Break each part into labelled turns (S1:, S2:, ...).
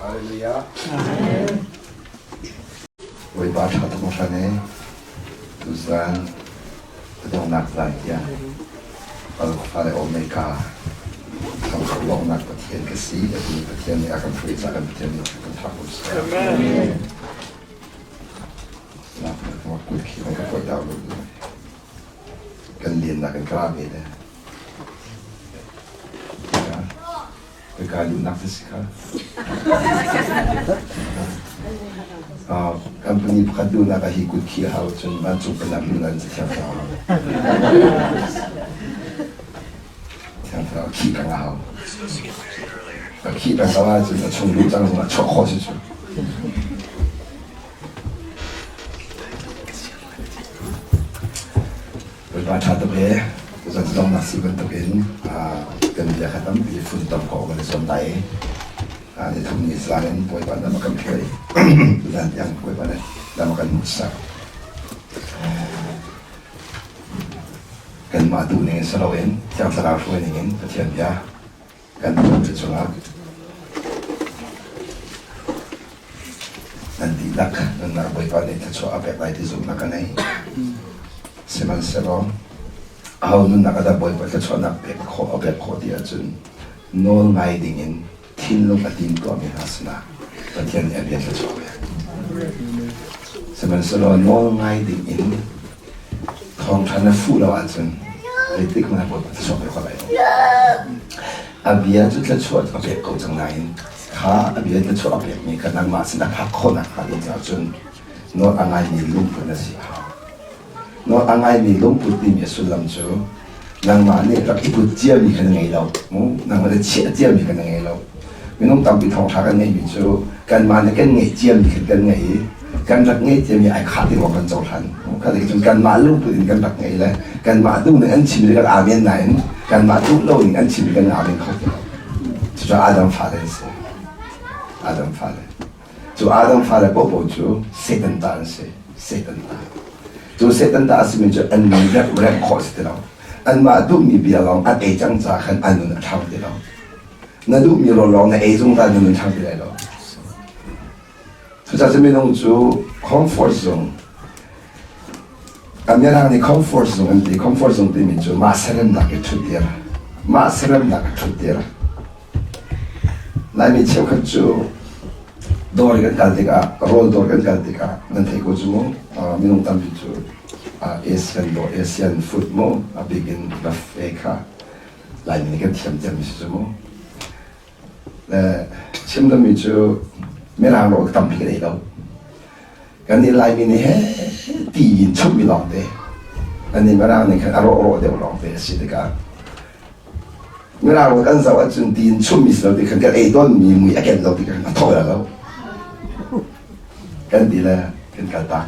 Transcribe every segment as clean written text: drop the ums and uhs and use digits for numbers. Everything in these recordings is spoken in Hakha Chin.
S1: Hallelujah. Bawipa ṭha tuk hran e. Tuzan donghnak zan tiang fale Omega lawmnak Pathian ka si a ti Pathian nih a kan hruai caah kan Pathian nih kan thlah ko seh. Amen. Nak nak kut khi ka kuat dau lo kan lian nak kan kra ve le. Ka luhnak cu si kha. Company pakhat luhnak ah hi kut khi a hau cun vancung pennak luhnak in thiang thlarau thiang thlarau khih peng a hau. A khih peng lo ahcun a chung luh cang zongah chuah khawh si cu. Bawipa ṭha tuk ee. Tuzan zong si bantukin kan bia kha tampi funtom khawh kan i zuam lai i ni thum ni zan in Bawipa lam a kan hruai. Tuzan tiang Bawipa nih lam a kan hmuhsak. Kanmah duh ning in si loin Thiang Thlarau hruai ning in Pathian bia kan tuan cu cungah nan dihlak nunnak Bawipa nih thluachuah a pek lai ti zumhnak ka ngei. Sihmanhsehlaw aho nunnak ah dah Bawipa thluachuahnak pek khawh a pek khawh ti ahcun nawl ngai dingin thinlung a tim tuahmi hna sinah Pathian nih a bia thluachuah pek. Sihmanhsehlaw nawl ngai dingin thawngṭha na fuh lo ahcun zeitik hmanh ah Bawipa thluachuah pek khawh lai lo. A bia cu thluachuah a pek ko cang nain kha a bia thluachuah a pekmi kha nangmah sin a phak khawhnak hnga ding caah cun nawl a ngaimi lungput na si a hau. Nawl a ngaimi lungput timi a sullam cu nangmah nih rak i put ciami kha na ngei lo. Nangmah nih chiah ciami kha na ngei lo. Minung tampi thawngṭha kan ngeihmi cu kanmah nih kan ngeih ciami kha kan ngei i kan rak ngeih ciami ai khah ti ruang kan cohlan. Kha ti cun kanmah lungput in kan rak ngei le kanmah duh ning an chim kan amen nain kanmah duh lo ning an chim kan amen kho ti lo. Cucu Adam fale an si. Adam fale. Cu Adam fale paohpaoh cu Satan ta an si. Satan ta. Cu Satan ta a simi cu an nun rep rep khawh si ti lo. Anmah duhmi bia lawng an ei cang caah khan an nun a ṭhang ti lo. Na duhmi rawl lawng na ei zungzal na nun ṭhang ti lai lo. Cucaah cu minung cu comfort zone Mirang nih comfort zone an ti. Comfort zone timi cu mah seremnak i ṭhutdir. Mah seremnak i ṭhutdir. Laimi cheukhat cu dawr kan kal tikah, rawl dawr kan kal tikah nan theih ko cu mu. Minung tampi cu Asian dawr, Asian food mu, a bik in buffet kha Laimi nih kan thiam cemmi si cu mu. Le chim dingmi cu Mirang rawl tampi kan ei lo. Kan nih Laimi nih he ti in chumhmi lawngte. Kan nih Mirang nih khan a rawh rawh deuh lawngte a si tikah Mirang rawl kan zoh ahcun ti in chumhmi si lo ti khan kan ei tawnmi mui a ken lo ti khan a thaw lo. Kan ti le kan kal tak.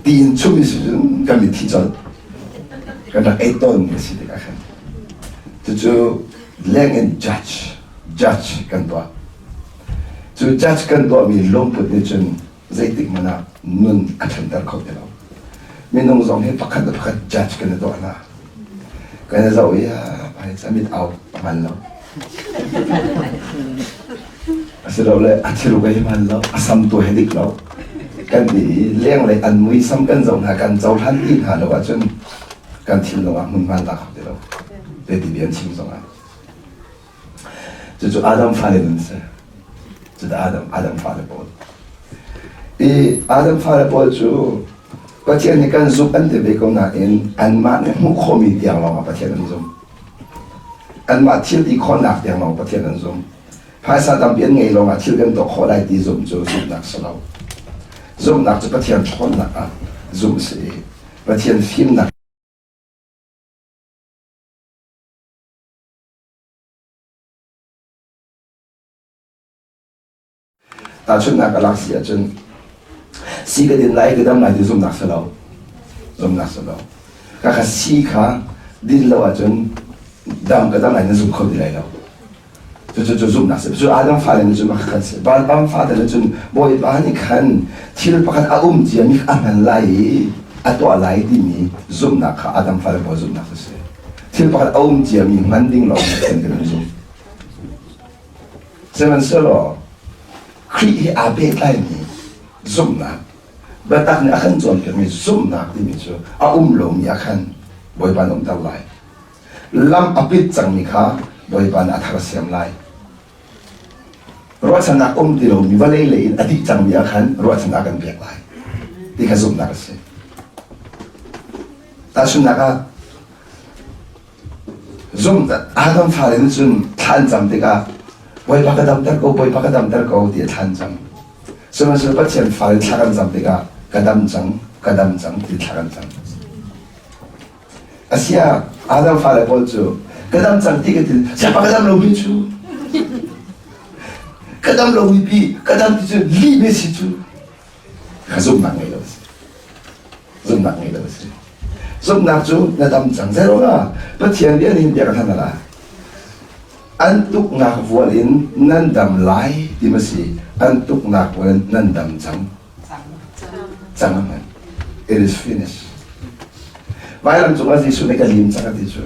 S1: Ti in chumhmi si cun kan mit thi colh. Kan rak ei tawnmi a si tikah khan. Cucu leng in judge judge kan tuah. Cu judge kan tuahmi lungput nih cun zeitik hmanh ah nun a ṭhanter kho ti lo. Minung zong hi pakhat le pakhat judge kan i tuah hna. Kan i zoh i ah a mit au a hman lo. Asilole a thiluk hi hman lo, a sam tu hi dik lo. Kan ti i lenglei an muisam kan zoh hna, kan cohlan ti hna lo ahcun kan thinlung ah hmunhma la kho ti lo. Zeiti bia an chim zongah. Cucu Adam fale nun si. Cucu Adam, Adam fale pawl. I Adam fale pawl cu Pathian nih kan zumh an ti ve ko nain anmah nih hmuh khawhmi tiang lawngah Pathian an zum. Anmah thil ti khawhnak tiang lawng Pathian an zum. Phaisa tampi an ngei lawngah thil kan tuah khawh lai ti zumh cu zumhnak si lo. Zumhnak cu Pathian ṭhawnnak ah zumh si i Pathian fimnak Tahchunhnak ka lak si ahcun si ka din lai ka dam lai ti zumhnak si lo. Zumhnak si lo. Ka kha si kha din lo ahcun dam ka dam lai na zum kho ti lai lo. Cucu cu zumhnak si. Cu Adam fale nih cun makhat si. Adam fale nih cun Bawipa nih khan thil pakhat a um ciami a hman lai i a tuah lai timi zumhnak kha Adam fale pawl zumhnak a si. Thil pakhat a um ciami hman ding lawng kan kan zumh. Sihmanhsehlaw. Khrih he aa pehtlaimi zumhnak, biatak nih a kan cawnpiakmi zumhnak timi cu a um lomi ah khan Bawipa na umter lai. Lam a pit cangmi kha Bawipa nih a tharsiam lai. Ruahchannak um ti lomi vawlei lei in a dih cangmi ah khan ruahchannak kan pek lai ti kha zumhnak a si. Tahchunhnak ah zum Adam fale nih cun thla an cam tikah Bawipa ka damter ko, Bawipa ka damter ko ti thla an cam. Sihmanhsehlaw Pathian fale thla kan cam tikah ka dam cang, ka dam cang ti thla kan cam. Asiah Adam fale pawl cu ka dam cang ti ka ti siapa ka dam lomi cu ka dam lomi pi ka dam ti cu lih me si cu ka zumhnak ngei lo si zumhnak ngei lo si zumhnak cu na dam cang zei ruangah Pathian bia nih bia ka than ala an tuknak vual in nan dam lai ti ma si an tuknak vual in nan dam cang cang aman it is finished vailam cungah Jesuh nih ka lim cang a ti cu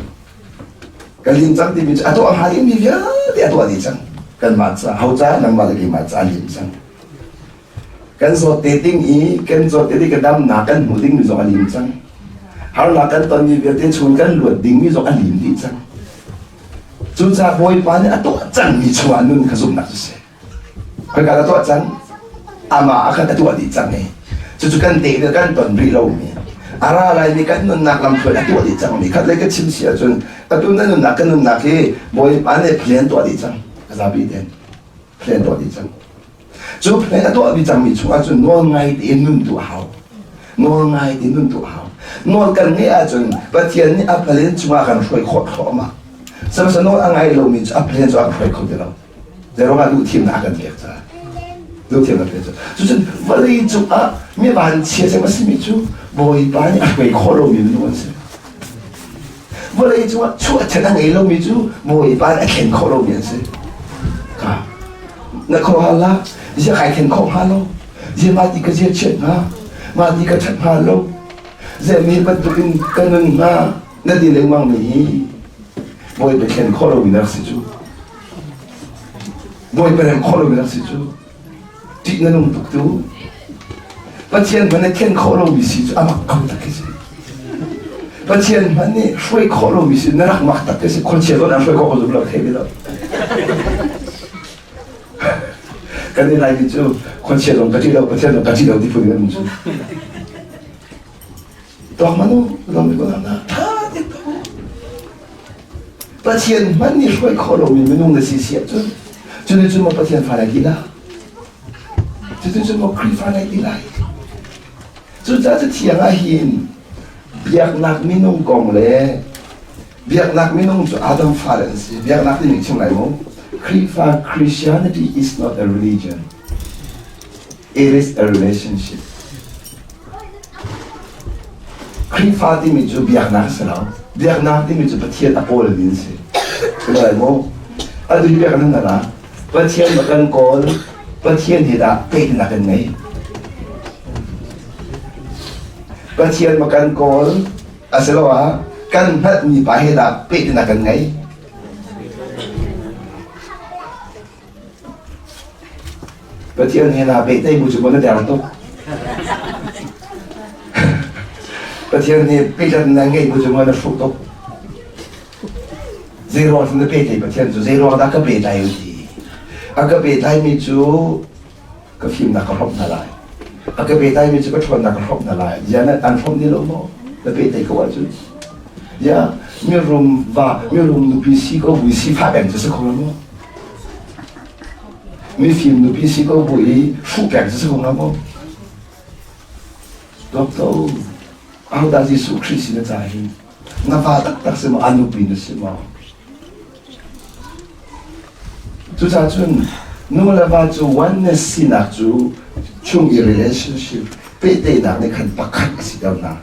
S1: ka lim cang timi cu a tuah hnga dingmi vialte a tuah dih cang kanmah ca ho ca nangmah le keimah ca a lim cang kan zawt te ding i kan zawt te ding ka damnak kan hmuh dingmi zong a lim cang harnak kan tonmi vialte chung kan luat dingmi zong a lim dih cang cucaah Bawipa nih a tuah cangmi chungah nun kha zumhnak cu si Khoika dah tuah cang? Amah ah khan a tuah dih cang i cucu kan te kan ton rih lomi a ra laimi kan nunnak lamhruai a tuah dih cangmi khat lei ka chim si ahcun atu na nunnak kan nunnak hi Bawipa nih plan tuah dih cang ka zapi ten plan tuah dih cang cu plan a tuah dih cangmi chungah cun nawl ngai tein nun tu a hau nawl ngai tein nun tu a hau nawl kan ngeih ahcun Pathian nih a plan chungah kan hruai khawh thluahmah sihmanhsehlaw nawl a ngai lomi cu a plan cu a hruai kho ti lo Zeiruangah duhthimnak a kan pek caah. Duhthimnak pek caah. Cucun vawlei cungah mi vanchia cem a simi cu Bawipa nih a hruai khawh lomi minung an si. Vawlei cungah chuahchan a ngei lomi cu Bawipa nih a thlen khawh lomi an si. Ka na khuaruahhar la zia kai thlen khawh hnga lo zia mah ti ka zia chiat hnga mah ti ka ṭhat hnga lo zia mi bantukin ka nun hnga na ti lengmang mi hi Bawipa thlen khawh lomi na rak si cu. Bawipa rem khawh lomi rak si cu ṭih na nung tuk tu Pathian hmanh nih thlen khawh lomi si cu a mak kho tak khi si Pathian hmanh nih hruai khawh lomi si na rak mak tak khi si khuachia zawn an hruai khawh ko zum lo thei lo kan i laimi cu khuachia zong ka ṭih lo Pathian zong ka ṭih lo ti phun in an um cu Tuak manu lom ko na tha te to Pathian hmanh nih hruai khawh lomi minung na si si ahcun cuti cun maw Pathian fa lai ti la cuti cun maw Khrihfa lai ti lai cucaah cu thiang ah hin biaknak minung kong le biaknak minung cu Adam fale an si biaknak timi chim lai mu Khrihfa Christianity is not a religion it is a relationship Khrihfa timi cu biaknak a si lo. Biaknak timi cu Pathian a kawlmi an si. Lai maw? Atu hi biaknak na la. Pathian ma kan kawl, Pathian he dah pehtnak kan ngei. Pathian ma kan kawl, asiloah kan hngalhmi pa he dah pehtnak kan ngei. Pathian he naa pehtlaih bu cu maw na der tuk? Pathian nih pehtlaihnak ngeih bu cu maw na hruh tuk? Zeiruang na pehtlaih Pathian cu zeiruang dah ka pehtlai u ti? A ka pehtlaimi cu ka fimnak ka hrawmh hna lai. A ka pehtlaimi cu ka ṭhawnnak ka hrawmh hna lai. Ziah na an hrawmh ni lo maw? Na pehtlaih ko ahcun. Ya, mirum va, mirum nupi si ko bu sifah peng cu si kho lo maw? Mifim nupi si ko bu i hruh peng cu si ko hnga maw? Doctor, ahodah Jesuh Khrih si na ca hi? Na fa taktak si maw? A nupi na si maw? Cucaah cun nu le va cu oneness sinak cu chung i relationship pehtlaihnak nih khan pakhat a si ter hna.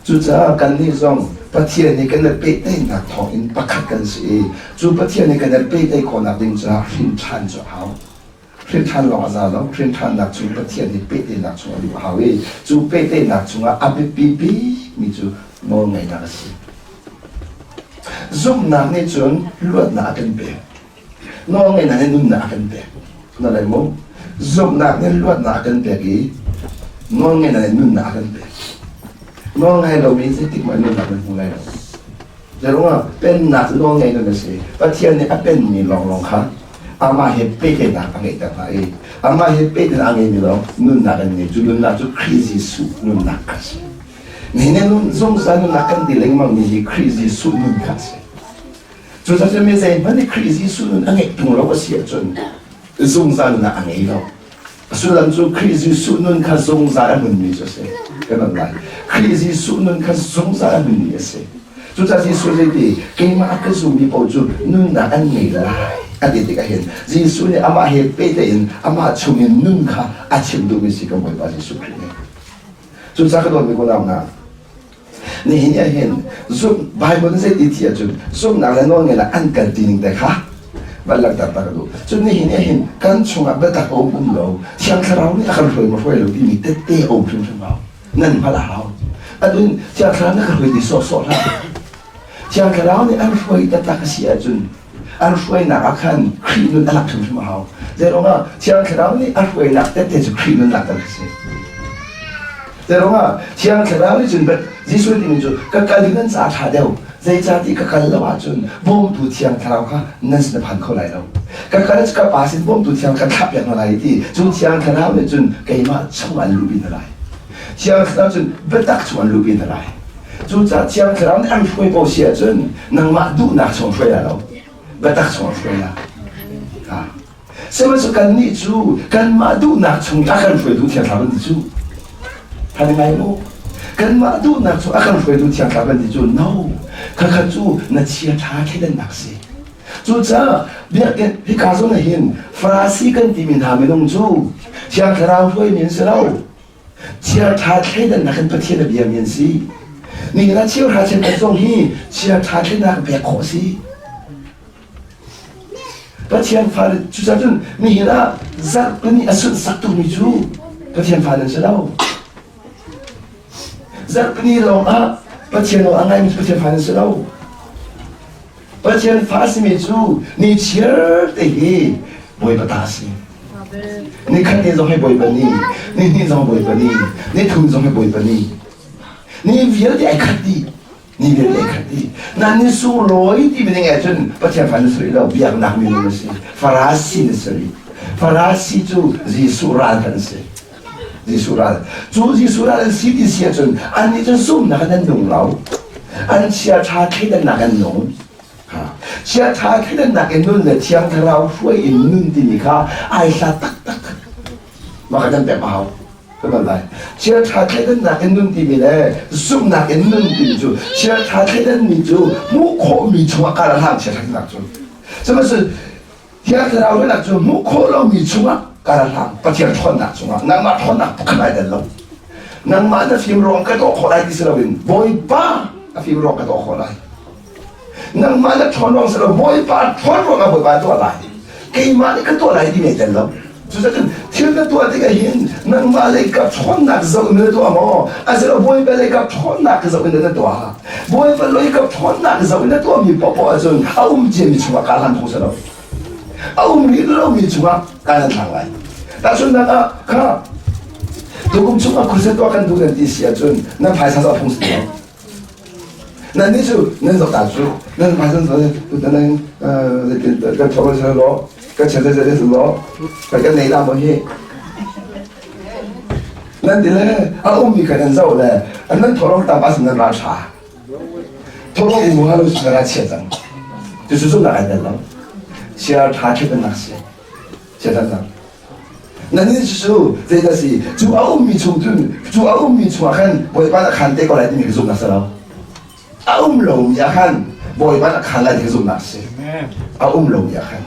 S1: Cucaah kannih zong Pathian nih kan i pehtlaihnak thawngin pakhat kan si i cu Pathian nih kan i pehtlaih khawhnak ding caah hrin ṭhan cu a hau. Hrin ṭhan lawng a za lo. Hrin ṭhannak chung Pathian nih pehtlaihnak chung a luh a hau i cu pehtlaihnak chungah a biapi bikmi cu nawlngeihnak a si. Zumhnak nih cun luatnak a kan pek. Nawlngeihnak nih nunnak a kan pek. Na lai maw? Zumhnak nih luatnak a kan pek i nawlngaihnak nih nunnak a kan pek. Nawlngai lomi zeitik hmanh nunnak nan hmu lai lo. Zeruangah pennak cu nawlngaih nun a si. Pathian nih a penmi lawnglawng kha amah he pehtlaihnak a ngeihter hna i amah he pehtlaihnak a ngeimi lawng nunnak an ngei. Cu nunnak cu Khrih Jesuh nunnak kha a si. Nihin ni nun zungzal nunnak kan ti lengmangmi hi Khrih Jesuh nun kha a si. Cucaah mi zeihmanh nih Khrih Jesuh nun a ngeih tung lo a si ahcun zungzal nunnak a ngei lo. A sullam cu Khrih Jesuh nun kha zungzal a nunmi cu a si. Kan on lai. Khrih Jesuh nun kha zungzal a nunmi a si. Cucaah Jesuh zeiti keimah a ka zummi paoh cu nunnak an ngei lai a ti tikah hin Jesuh nih amah he pehtlaih in amah chungin nun kha a chim duhmi si kan Bawipa Jesuh Khrih nih. Cucaah ka dawtmi unau hna, Nihin ah hin zumh Bible nih zeiti ti ahcun zumhnak le nawlngeihnak an kan ti ning te kha van langhter ta ka duh. Cun nihin ah hin kan chungah biatak a um um lo, Thiang Thlarau nih a kan hruai maw hruai lo timi tette a um hrimhrim lo. Nan hngalh a hau. Atu Thiang Thlarau nih a ka hruai ti sawhsawh hlah. Thiang Thlarau nih an hruai taktak a si ahcun an hruainak ah khan Khrih nun a lak hrimhrim a hau. Zeiruangah Thiang Thlarau nih a hruainak tette cu Khrih nun lakter a si. Zeiruangah Thiang Thlarau nih cun Jesuh timi cu ka kal hi nan ca ṭha deuh zeicahti ka kal lo ahcun bawmtu Thiang Thlarau kha nan sin a phan kho lai lo. Ka kal cu ka Pa sin bawmtu Thiang kan thlah piak hna lai ti cu Thiang Thlarau nih cun keimah chung an luhpi hna lai. Thiang Thlarau cun biatak chung an luhpi hna lai. Cucaah Thiang Thlarau nih an hruai ko si ahcun nangmah duhnak chung hruai lai lo. Biatak chung hruai lai. Sihmanhsehlaw kannih cu kanmah duhnak chung a kan hruaitu Thiang Thlarau kan ti cu. Than ngai mu. Kanmah duhnak chung a kan hruaitu Thiang Thlarau kan ti cu no. Khakha cu na chia ṭha thleidannak si. Cucaah biakinn hika zawn ah hin Farasi kan timi hna minung cu Thiang Thlarau hruaimi an si lo. Chiaṭha thleidannak in Pathian a biami an si. Nihin ah chiahra cheukhat zong hi chiaṭha thleidannak pek khawh a si. Pathian fale cucaah cun nihin ah zarhpini a sunhsak tukmi cu Pathian fale an si lo. Zarhpini lawng ah Pathian nawl a ngaimi cu Pathian fale an si lo. Pathian fa a simi cu ni chiar te hi Bawipa ta a si. Ni khat ni zong hi Bawipa ni, ni hnih zong Bawipa ni, ni thum zong hi Bawipa ni. Ni vialte ai khat dih. Ni vialte ai khat dih. Nan ni sunglawi ti mi ning cun Pathian fa na si lo, biaknak minung na si. Farasi na si rih. Farasi cu Jesuh ral kan si. Jesuh ral. Cu Jesuh ral an si ti si ahcun annih cu zumhnak in an nung lo. An chiaṭha thleidannak an nung. Chiaṭha thleidannak in nun le Thiang Thlarau hruai in nun timi kha ai hlat taktak. Mah kha kan pek a hau. Kan bal lai. Chiaṭha thleidannak in nun timi le zumhnak in nun timi cu chiaṭha thleidanmi cu hmuh khawhmi chungah kar a hlang chiaṭha thleidannak cu. Sihmanhsehlaw Thiang Thlarau biatak cu hmuh khawh lomi chungah kar hlang Pathian ṭhawnnak chungah nangmah ṭhawnnak pakhat ai tel lo. Nangmah na fim ruang ka tuah khawh lai ti si loin Bawipa a fim ruang ka tuah khawh lai. Nangmah na ṭhawn ruang si lo Bawipa ṭhawn ruangah Bawipa tuah lai. Keimah nih ka tuah lai ti mei tel lo. Cucun thil na tuah tikah hin nangmah lei kap ṭhawnnak zoh in na tuah maw? Asilo Bawipa lei kap ṭhawnnak zoh in na tuah? Bawipa lei kap ṭhawnnak zoh in na tuahmi paohpaoh ahcun a um ciami chungah kaa hlan phung si lo. A um rih lomi chungah kaa nan thlang lai. Tahchunhnak ah kha tukum chungah khuaset tuah kan duh nan ti si ahcun nan phaisa zoh phung si lo. Nannih cu nan zoh ta cu nan hmai nan kan thawk seh law kan chia seh seh law kan kan nei la maw hi nan ti le a ummi kha nan zoh le nan thawlong tam ahcun nan ral ṭha thawlong um ha lo cun nan ral chia cang cucu zumhnak ai tel lo chia ṭha ṭhit nak si chia ṭha cang Nannih cu zeidah si cu a ummi chung cun cu a ummi chungah khan Bawipa nih a khan te ko lai timi ka zumhnak si lo. A um lomi ah khan Bawipa nih a khan lai ti ka zumhnak si. A um lomi ah khan.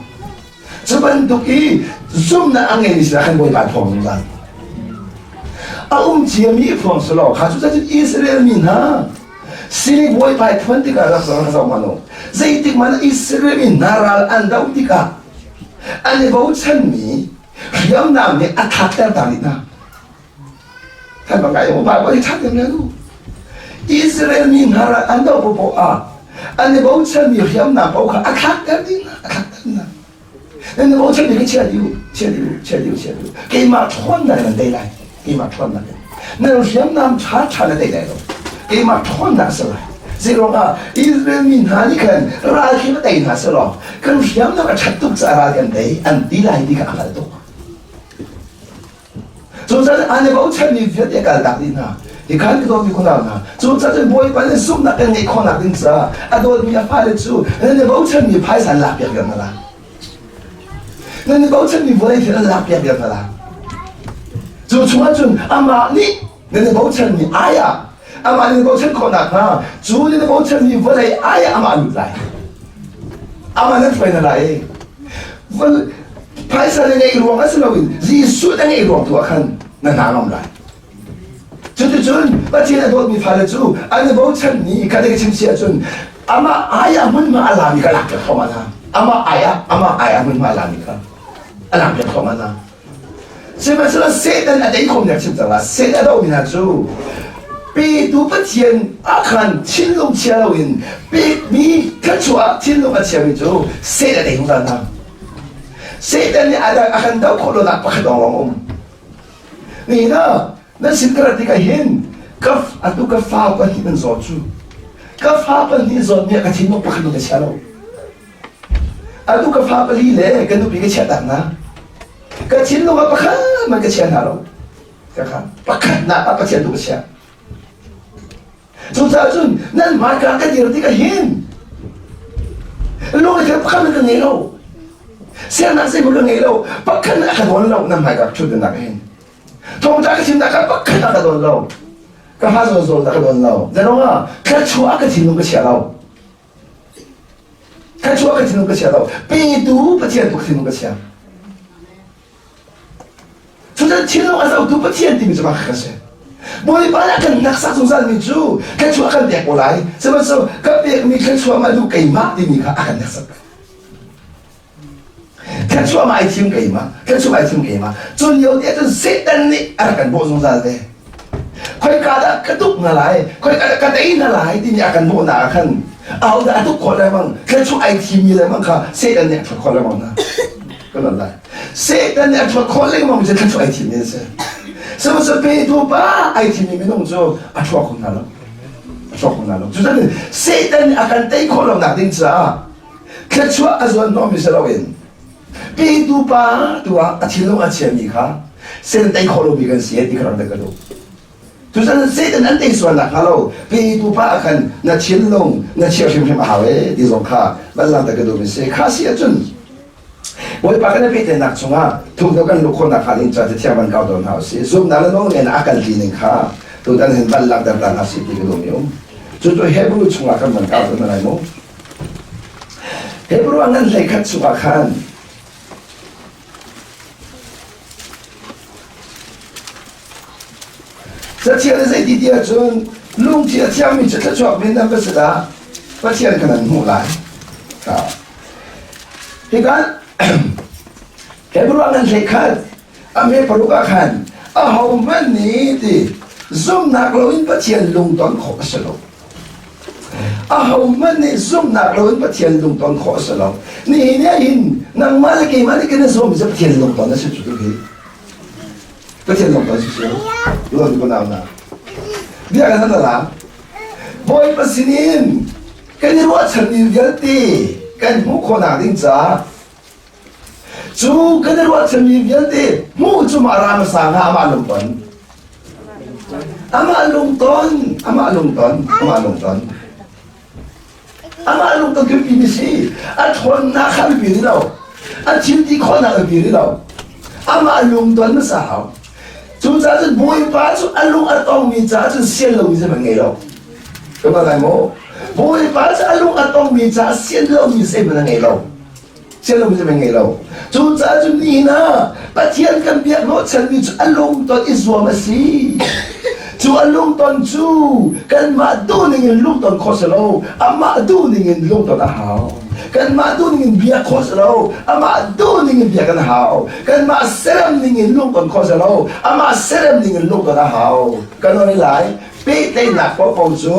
S1: Cu bantuk i zumhnak a ngeimi sinah khan Bawipa thawng zungzal. A um ciami i phuang si law kha cu cun Israel mi hna sini Bawipa i phuan tikah rak rak zoh hmanh u. Zeitik hmanh Israel mi hna ral an doh tikah An i bochanmi hriamnam nih a thatter ta rih hna. Than bang ngai Bible hi that em lu. Israel mi hna ral an do popo ah an i bochanmi hriamnam paoh kha a thlakter dih hna, a thlakter hna. Nan i bochan mi ka chia dih u, chia dih u, chia dih u, chia dih u. Keimah ṭhawnnak in nan tei lai. Keimah ṭhawnnak in. Nan hriamnam ṭha ṭha na tei lai lo. Keimah ṭhawnnak a si lai. Zeiruangah Israel mi hna nih khan ral khi va tei hna selaw kan hriamnam a ṭhat tuk caah ral kan tei an ti lai ti kha a hngalh tuk. Cucaah an i bochanmi vialte a kaltak dih hna. Hi khan ka dawtmi kunau hna, cucaah cun Bawipa nih zumhnak kan ngeih khawhnak ding caah a dawtmi a fale cu nan i bochanmi phaisa an lakpiak viar hna lai. Nan i bochanmi vawlei thil an lakpiak viar hna lai. Cu chungah cun amah nih nan i bochanmi ai ah amah nih bochan khawhnak hnga cu nan i bochanmi vawlei ai ah amah a lut lai. Amah nan hruai hna lai. Phaisa na ngeih ruang ah si loin Jesuh na ngeih ruang tu ah khan na hna ngam lai. Cuticun Pathian a dawtmi fale cu an i bochanmi kha ka chim si ahcun amah ai ah hmunhma a lami kha lak piak thluahmah hna. Amah ai ah amah ai ah hmunhma a lami kha a lak piak thluahmah hna. Sihmanhsehlaw Satan a tei khawm nek chim cang la Satan a dohmi hna cu petu Pathian ah khan thinlung chia loin pekmi thluachuah thinlung a chiami cu Satan a tei zungzal hna. Satan nih a kan doh khawh lonak pakhat lawng um. Nihin ah nan sin ka rat tikah hin ka atu ka fa pahnih nan zawt cu ka fa pahnih zawt nih ka thinlung pakhat ka chia lo. Atu ka fa pali le ka nupi ka chiah tak na. Ka thinlung ah pakhat man ka chia hna lo. Ka kha pakhatnak ah Pathian tu ka chia. Cucaah cun nan hmaika ka dir tikah hin lung i pakhat man ka ngei lo. Siangnak zeihmanh ka ngei lo. Pakhat a ka dawn lo nan hmaika ṭhut nak hin. Thawngṭha ka chimnak ah pakhat a ka dawn lo. Ka hma zawn zawn a ka dawn lo. Zeiruangah thluachuah ka thinlung ka chia lo. Thluachuah ka thinlung ka chia lo. Petu Pathian tu ka thinlung ka chia. Cucu thinlung a zohtu Pathian timi cu mah kha si. Bawipa nih a kan hneksak zungzalmi cu thluachuah kan pek ko lai. Sihmanhsehlaw ka pekmi thluachuah mah duh keimah timi kha a kan hneksak. Thluachuah mah ai thim keimah, thluachuah ai thim keimah. Cu lio te cun Satan nih a rak kan bawh zungzal ve. Khoika dah ka tuk hna lai, khoika dah ka tei hna lai timi a kan bawhnak ah khan ahodah a tuk khawh lengmang, thluachuah ai thimmi lengmang kha Satan nih a ṭhuat khawh lengmang hna. Ka lon lai. Satan nih a ṭhuat khawh lengmang cu thluachuah ai thimmi an si. Sihmanhsehlaw petu pa ai thimmi minung cu a ṭhuak kho hna lo. A ṭhuak kho hna lo. Cucaah Satan nih a kan tei khawh lonak ding caah thluachuah a zuan hnawhmi si loin petu pa tu ah a thinlung a chiami kha Satan tei khawh lomi kan si ti kha rak ka duh. Cucaah Satan an tei sual nak hnga lo petu pa ah khan na thinlung na chia hrimhrim a hau e ti zong kha van langhter ka duhmi si. Kha si ahcun Bawipa kan i pehtlaihnak chungah thuk deuh kan luh khawhnak hnga ding caah Cathiang van kau tawn hna usih. Zumhnak le nawlngeihnak a kal ṭi ning kha tutan hin van langhter ta hna sih ti ka duhmi um. Cucu Hebrew chungah kan van kau tawn hna lai mu. Hebrew a ngan 11 chungah khan Cathiang nih zeiti ti ahcun lungthi a thiangmi cu thluachuak men nan va si dah Pathian kha nan hmuh lai. Hika Hebrew ah nan 11 a hme paruk ah khan ahohmanh nih ti zumhnak loin Pathian lungton khawh a si lo. Ahohmanh nih zumhnak loin Pathian lungton khawh a si lo. Nihin ah hin nangmah le keimah nih kan i zuam cu Pathian lungton a si cu hi. Pathian lungton si si. Lon ko nau na. Bia kan hal la. Bawipa sinin kan i ruahchanmi vialte kan hmuh khawhnak ding caah cu kan i ruahchanmi vialte hmuh cu mah ra hmasa hnga amah lungton amah lungton amah lungton amah lungton amah lungton biapi mi si a ṭhawnnak kha biapi rih lo a thil ti khawhnak biapi rih lo amah lungton hmasa hau Cucaah cun Bawipa cu a lung a tongmi caah cun sian lomi zeihmanh ngei lo. Ka ma lai maw? Bawipa cu a lung a tongmi caah sian lomi zeihmanh a ngei lo. Sian lomi zeihmanh ngei lo. Cucaah cun nihin ah Pathian kan biak hnawhchanmi cu a lungton i zuam a si. Cu a lungton cu kanmah duhning in lungton khawh si lo, amah duhning in lungton a hau. Kanmah duhning in biak khawh si lo, amah duhning in biak kan hau. Kanmah serem ning in lungton khawh si lo, amah serem ning in lungton a hau. Kan oi lai, pehtlaihnak paohpaoh cu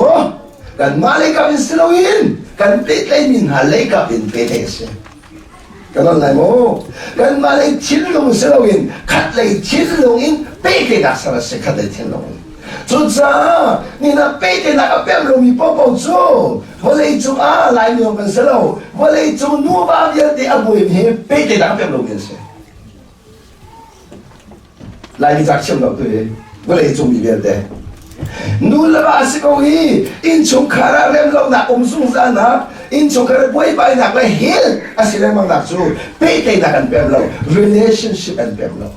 S1: kanmah leikap in si loin kan pehtlaihmi hna leikap in pehtlaih a si. Kan on lai maw? Kanmah lei thinlung si loin khat lei thinlung in pehtlaihnak ser a si khat lei thinlung in. Cucaah nina pehtlaihnak a pem lomi paohpaoh cu vawlei cung ah Laimi kan si lo. Vawlei cung nuva vialte a buaimi hi pehtlaihnak a pem lomi an si. Laimi cak thiam lo tu hi vawlei cung mi vialte. Nu le va si ko hi innchungkhar ah rem lonak um zungzalnak innchungkhar buaibainak le hel a si lengmang nak cu pehtlaihnak an pem lo relationship an pem lo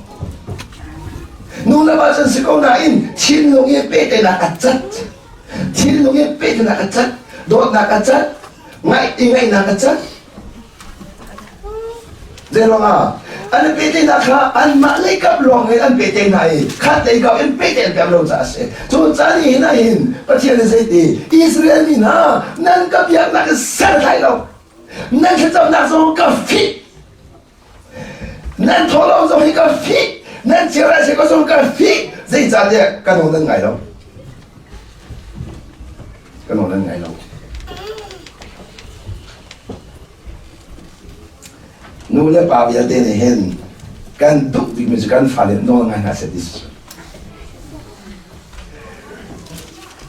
S1: nu le va cun si ko nain thinlung i pehtlaihnak a cat thinlung i pehtlaihnak a cat dawtnak a cat ngaih i ngaihnak a cat Zeiruangah an i pehtlaihnak kha anmah lei kap lawng in an pehtlaih hna i khat lei kap in pehtlaih an pek lo caah a si. Cu caan i hin ah hin Pathian nih zeiti Israel mi hna nan ka biaknak in ser hlai lo nan thlacamnak zong ka fih nan thawhlawm zong hi ka fih nan chiara se ko zong ka fih zeicahtiah ka nawl nan ngai lo ka nawl nan ngai lo Nu le pa vialte nih hin kan duh bikmi cu kan fale nawl ngai hna seh ti si.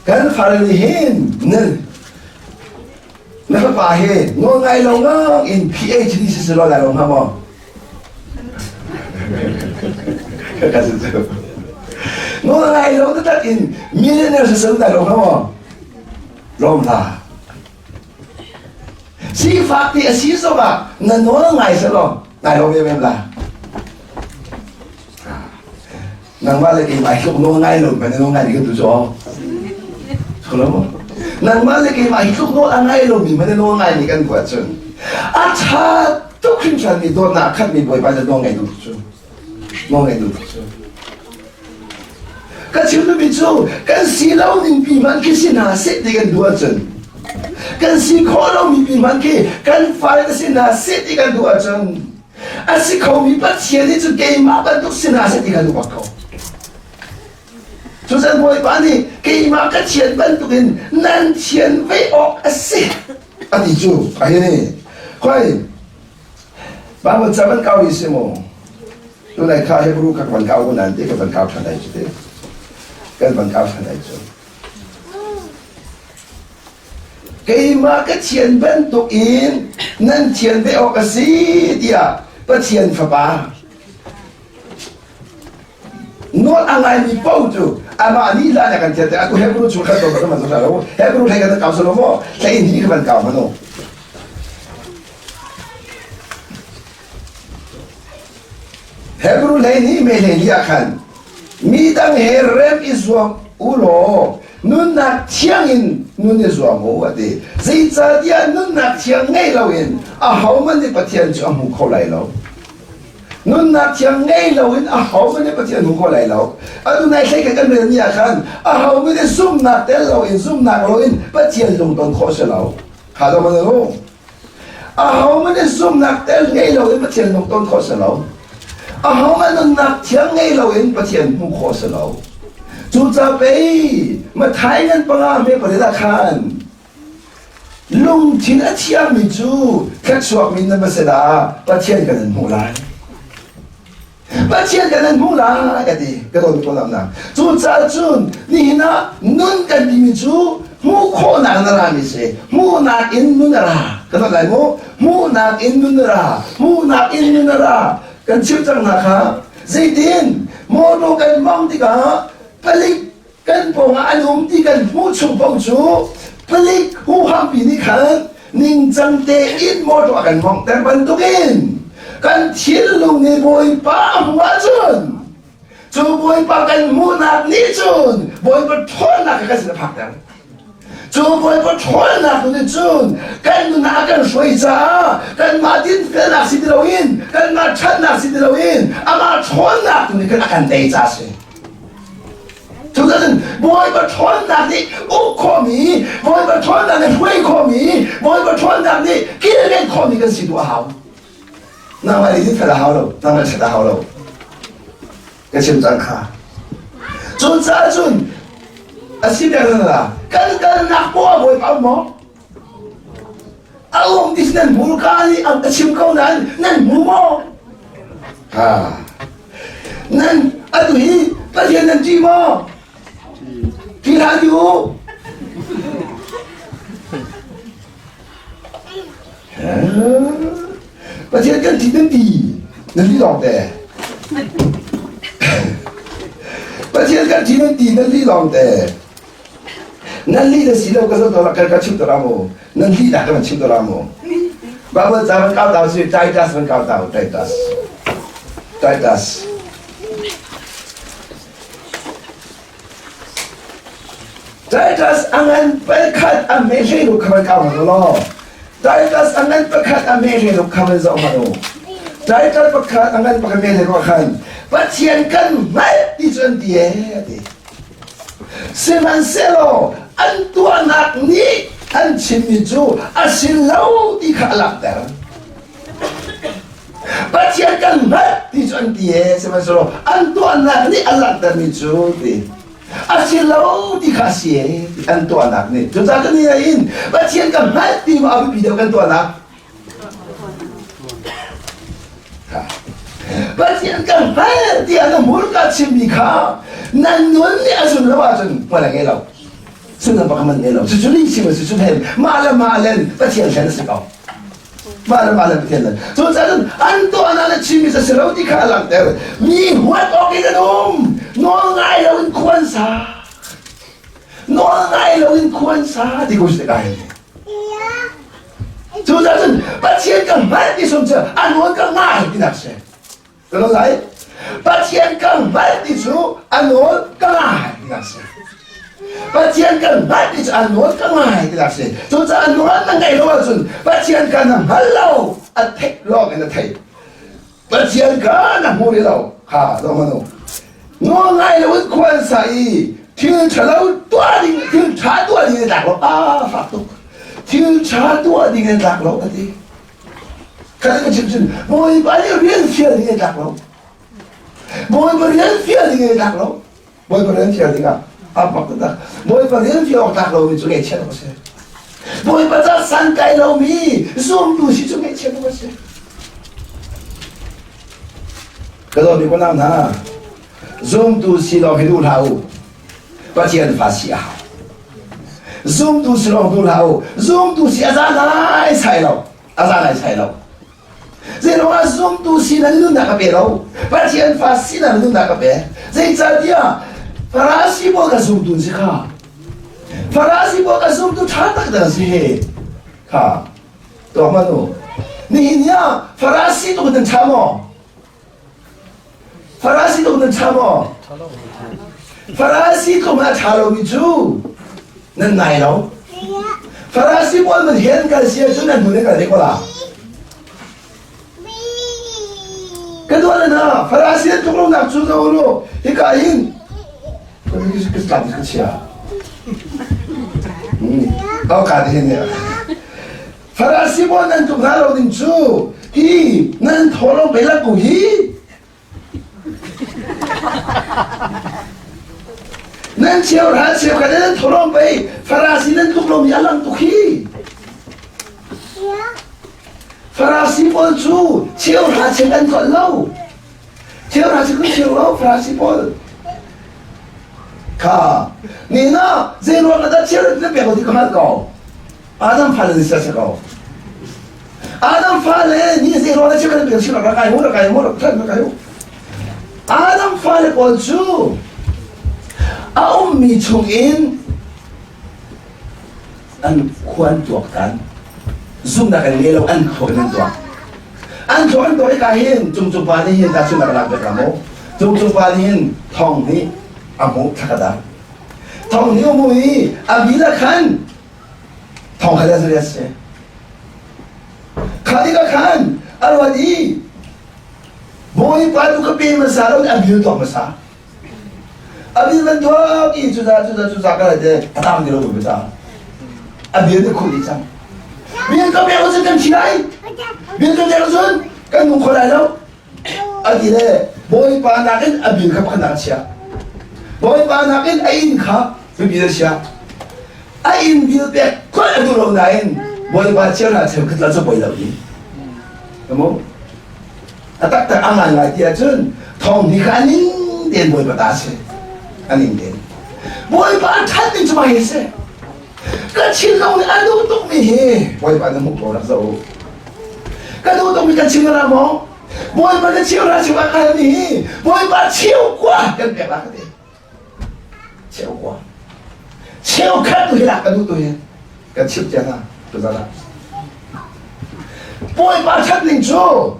S1: Kan fale nih hin nan na fapa hi nawl ngai lo ngang in PhD si si lo lai lo hnga maw? Ka si cu. Nawl ngai lo taktak in millionaire si si lai lo hnga maw? Lawm hlah. Sifak ti a si zongah na nawl ngai selaw ngai lo ve mem la. Nangmah le keimah hi tluk nawl ngai lo man nawl ngai kan tu cu. Solo mo. Nangmah le keimah hi tluk nawl a ngai lo mi man nawl ngai mi kan buat cun. A tha tuk hringhran mi dawtnak khat mi bawipa le nawl ngai duh cu. Nawl ngai duh cu. Ka chim duhmi cu kan si lo ning pi hmanh khi si hna seh ti kan duh ahcun kan si khawh lomi pi hmanh khi kan fale na si hna seh ti kan duh ahcun a si khomi Pathian nih cun keimah bantuk si hna seh ti kan duh bak ko. Cucan Bawipa nih keimah ka thian bantukin nan thian ve awk a si a ti cu a hi ni. Khoi Bible ca van kau i si mu. Tunai kha Hebrew kha van kau nan te ka van kau ṭhan ai cu te. Kan van kau ṭhan ai cu. Keimah ka thian bantuk in nan thian ve awk a si tiah Pathian Fapa nawl a ngaimi paoh cu amah nih hlan ah kan thian te atu Hebrew chung khan to kan man lo Hebrew hlei kan kau salo maw hlei ni ka van kau mano Hebrew hlei ni me hlei ni ah khan mi dang he rem i zuam u law nunnak thiang in nun i zuam u a ti zeicahtiah nunnak thiang ngei loin ahohmanh nih Pathian cu a hmu kho lai lo Nunnak thiang ngei loin ahohmanh nih Pathian hmu kho lai lo. Atu nai hlei kan relmi ah khan ahohmanh nih zumhnak tel loin zumhnak loin Pathian lungton khawh si lo. Kha lo man u. Ahohmanh nih zumhnak tel ngei loin Pathian lungton khawh si lo. Ahohmanh nunnak thiang ngei loin Pathian hmuh khawh si lo. Cucaah pei Mathai ngan panga me pariat ah khan Lungthin a thiangmi cu thluachuakmi nan va si dah Pathian kan in hmuh lai. Pathian kan in hmuh lai a ti ka dawt ko nak. Cucaah cun nihin ah nun kan timi cu hmuh khawhnak na rami si. Hmuhnak in nun a ra. Ka dawt lai mu. Hmuhnak in nun a ra. Hmuhnak in nun a ra. Kan chim cang hna kha. Zeitin mawtaw kan mong tikah palik kan pawngah an um ti kan hmuh chung paoh cu palik huham pi nih khan ningcang tein motor a kan mawnghter bantukin kan thinlung nih Bawipa a hmuh ahcun cu Bawipa kan hmuhnak nih cun Bawipa ṭhawnnak kha kan sin a phakter cu Bawipa ṭhawnnak nih cun kan nunah a kan hruai caah kanmah dinfelnak si ti loin kanmah ṭhatnak si ti loin amah ṭhawnnak tu nih khan a kan tei caah a si. Cucaah Bawipa ṭhawnnak nih uk khawhmi, Bawipa ṭhawnnak nih hruai khawhmi, Bawipa ṭhawnnak nih kilven khawhmi kan si tu a hau. Nangmah nih dinfel a hau lo, nangmah ṭhat a hau lo. Ka chim cang kha. Cucaah cun a si peng na kan kalnak poah Bawipa um maw? A um ti nan hmurka nih a chim ko nain nan hmu maw? Ha. Nan atu hi Pathian nan ṭih maw? Ṭih hlah ti u. Pathian kan ṭih nan ti nan ti lawng te. Pathian kan ṭih nan ti nan ti lawng te. Nan lih na si lo ka zoh ka ka chim to mu. Nan lih dah ka van chim to mu. Bible ca van kau tau si Titus van kau tau Titus. Titus. Titus angan pakhat a me hle lu khaman kau hang lo. Titus angan pakhat a me hle lu khaman zoh hang u. Titus pakhat angan pakhat me hle lu khan Pathian kan hngalh ti cu an ti e ti. Sihmanhsehlaw an tuahnak nih an chimmi cu a si lo ti kha a langhter. Pathian kan hngalh ti cu an ti e, sihmanhsehlaw an tuahnak nih a langhtermi cu ti a si lo ti kha a si e, an tuahnak nih. Cucaah kan in Pathian kan hngalh ti maw a biapi deuh kan tuahnak? Pathian kan hngal tiah na hmurka chimmi kha nan nun nih a zun lo ahcun hmual a ngei lo. Sullam pakhat man ngei lo. Cucu lih chim a si cu hen mah le mah len Pathian hlen a si ko. Mah le mah len Pathian hlen. Cucaah cun an tuahnak le chimmi cu a si lo ti kha a langhter. Mi huat awk in an um. Nawl ngai lo in khuan sa. Nawl ngai lo in khuan sa ti ko si kai. Cucaah cun Pathian ka hngalh ti sung cu a nawl ka ngai tinak si. Ka lo lai. Pathian ka hngalh ti cu a nawl ka ngai tinak si. Pathian ka hngalh ti cu a nawl ka ngai tinak si. Cucaah a nawl na ngaih lo ahcun Pathian ka na hngal lo a theih lawng in a theih. Pathian kha na hmu rih lo kha lo hmanh u. Nawl ngai lo in khua an sa i thil ṭhalo tuah ding thil ṭha tuah ding in tlak lo a fak tuk thil ṭha tuah ding in tlak lo a ti kha ka chim cun Bawipa nih rian fial ding in tlak lo Bawipa rian fial ding in tlak lo Bawipa rian fial dingah a bak taktak Bawipa rian fial awk tlak lomi cu ngaihchiat awk a si Bawipa ca san kai lomi zumtu si cu ngaihchiat awk a si ka dawtmi unau hna zumtu si lawng hi duh hlah u Pathian fa si a hau zumtu si lawng duh hlah u zumtu si a za lai sai lo a za lai sai lo Zeiruangah zumtu sinak nunnak a pe lo? Pathian fa sinak nunnak a pe. Zeicahtiah Farasi pawl ka zumtu si kha. Farasi pawl ka zumtu ṭha tak dah si he. Kha. Tuah hmanh u. Nihin ni ah Farasi tuk nan ṭha maw? Farasi tuk nan ṭha maw? Farasi tluk a ṭha lomi cu nan ngai lo. Farasi pawl man hen kal si ahcun nan hnu in kal te ko la. Ka duan na Farasi an tluk lonak cu zo lu hika hin ka chia. Ka ka hin Farasi pawl nan tluk hna lo ding cu hi nan thaw lo pe ku hi Nan cheuhra cheukhat nan tholong pei Farasi nan tluk lomi a lang tuk hi. Farasi pawl cu cheuhra cheu an tlolh lo. Cheuhra cheu kan cheu lo Farasi pawl. Kha ni na zei ruang dah cheu na pek lo ti ka hngalh ko. Adam fale ni sia ko. Adam fale ni zei ruang dah cheu kan pek chim rak kai mu rak kai mu rak kai mu. Adam fale pawl cu a ummi chungin an khuan tuaktan zumhnak an ngei lo an thluak in an tuak an thluak an tuak i ka hin cungcung pa nih hin ta chim rak lak bek ram cungcung pa nih hin thong nih a hmuh thlakata thong nih a hmuh i a bila khan thong kha le si kha tikah khan a ruat i Bawipa tu ka pe hmasa lo a bil tuak hmasa. A bil van tuak i cuza cuza cuza ka te a tang ti lo bu ca. A bil te khul dih cang. Bil ka pek cun kan thi lai. Bil ka pek cun kan nung kho lai lo. A ti le Bawipa nakin a bil kha pakhat nak a chia. Bawipa nakin a inn kha biapi a chia. A inn bil pek khol a duh lo nain. Bawipa chiahra cheukhat la cu poi lo hi. Kamu? A taktak a ngai ngai ti ahcun thong ni kha a ning tein Bawipa ta si. A ning tein. Bawipa a ṭhat ning cu mah hi si. Ka thinlung nih a duh tukmi hi Bawipa na hmuh ko rak zoh u. Ka duh tukmi kan chim na maw? Bawipa na cheu ra cheu a kalmi hi Bawipa cheu kua kan pek la ka ti. Cheu kua. Cheu khat tu hi lak ka duh tu hi kan chimh cia hna tuzan ah. Bawipa ṭhat ning cu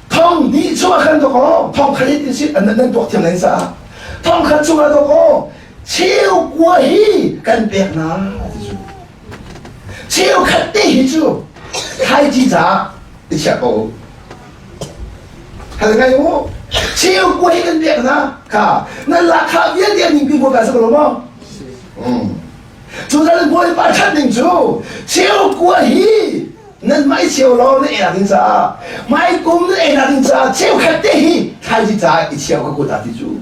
S1: thong hnih chungah khan dawkaw thong khat in si nan nan tuak thiam lai caah thong khat chungah dawkaw cheu kua hi kan pek na ti cu cheu khat te hi cu thlaici caah i chiah ko hal ngai u cheu kua hi kan pek na kha nan lahkhah vialte an ningpi ko ka sa ko lo maw cu nan bawipa ṭhat ning cu cheu kua hi nan mai cheu lo na ei ding caah mai kum na ei ding caah cheukhat te hi thlaici caah i cheu ka kut ah ti cu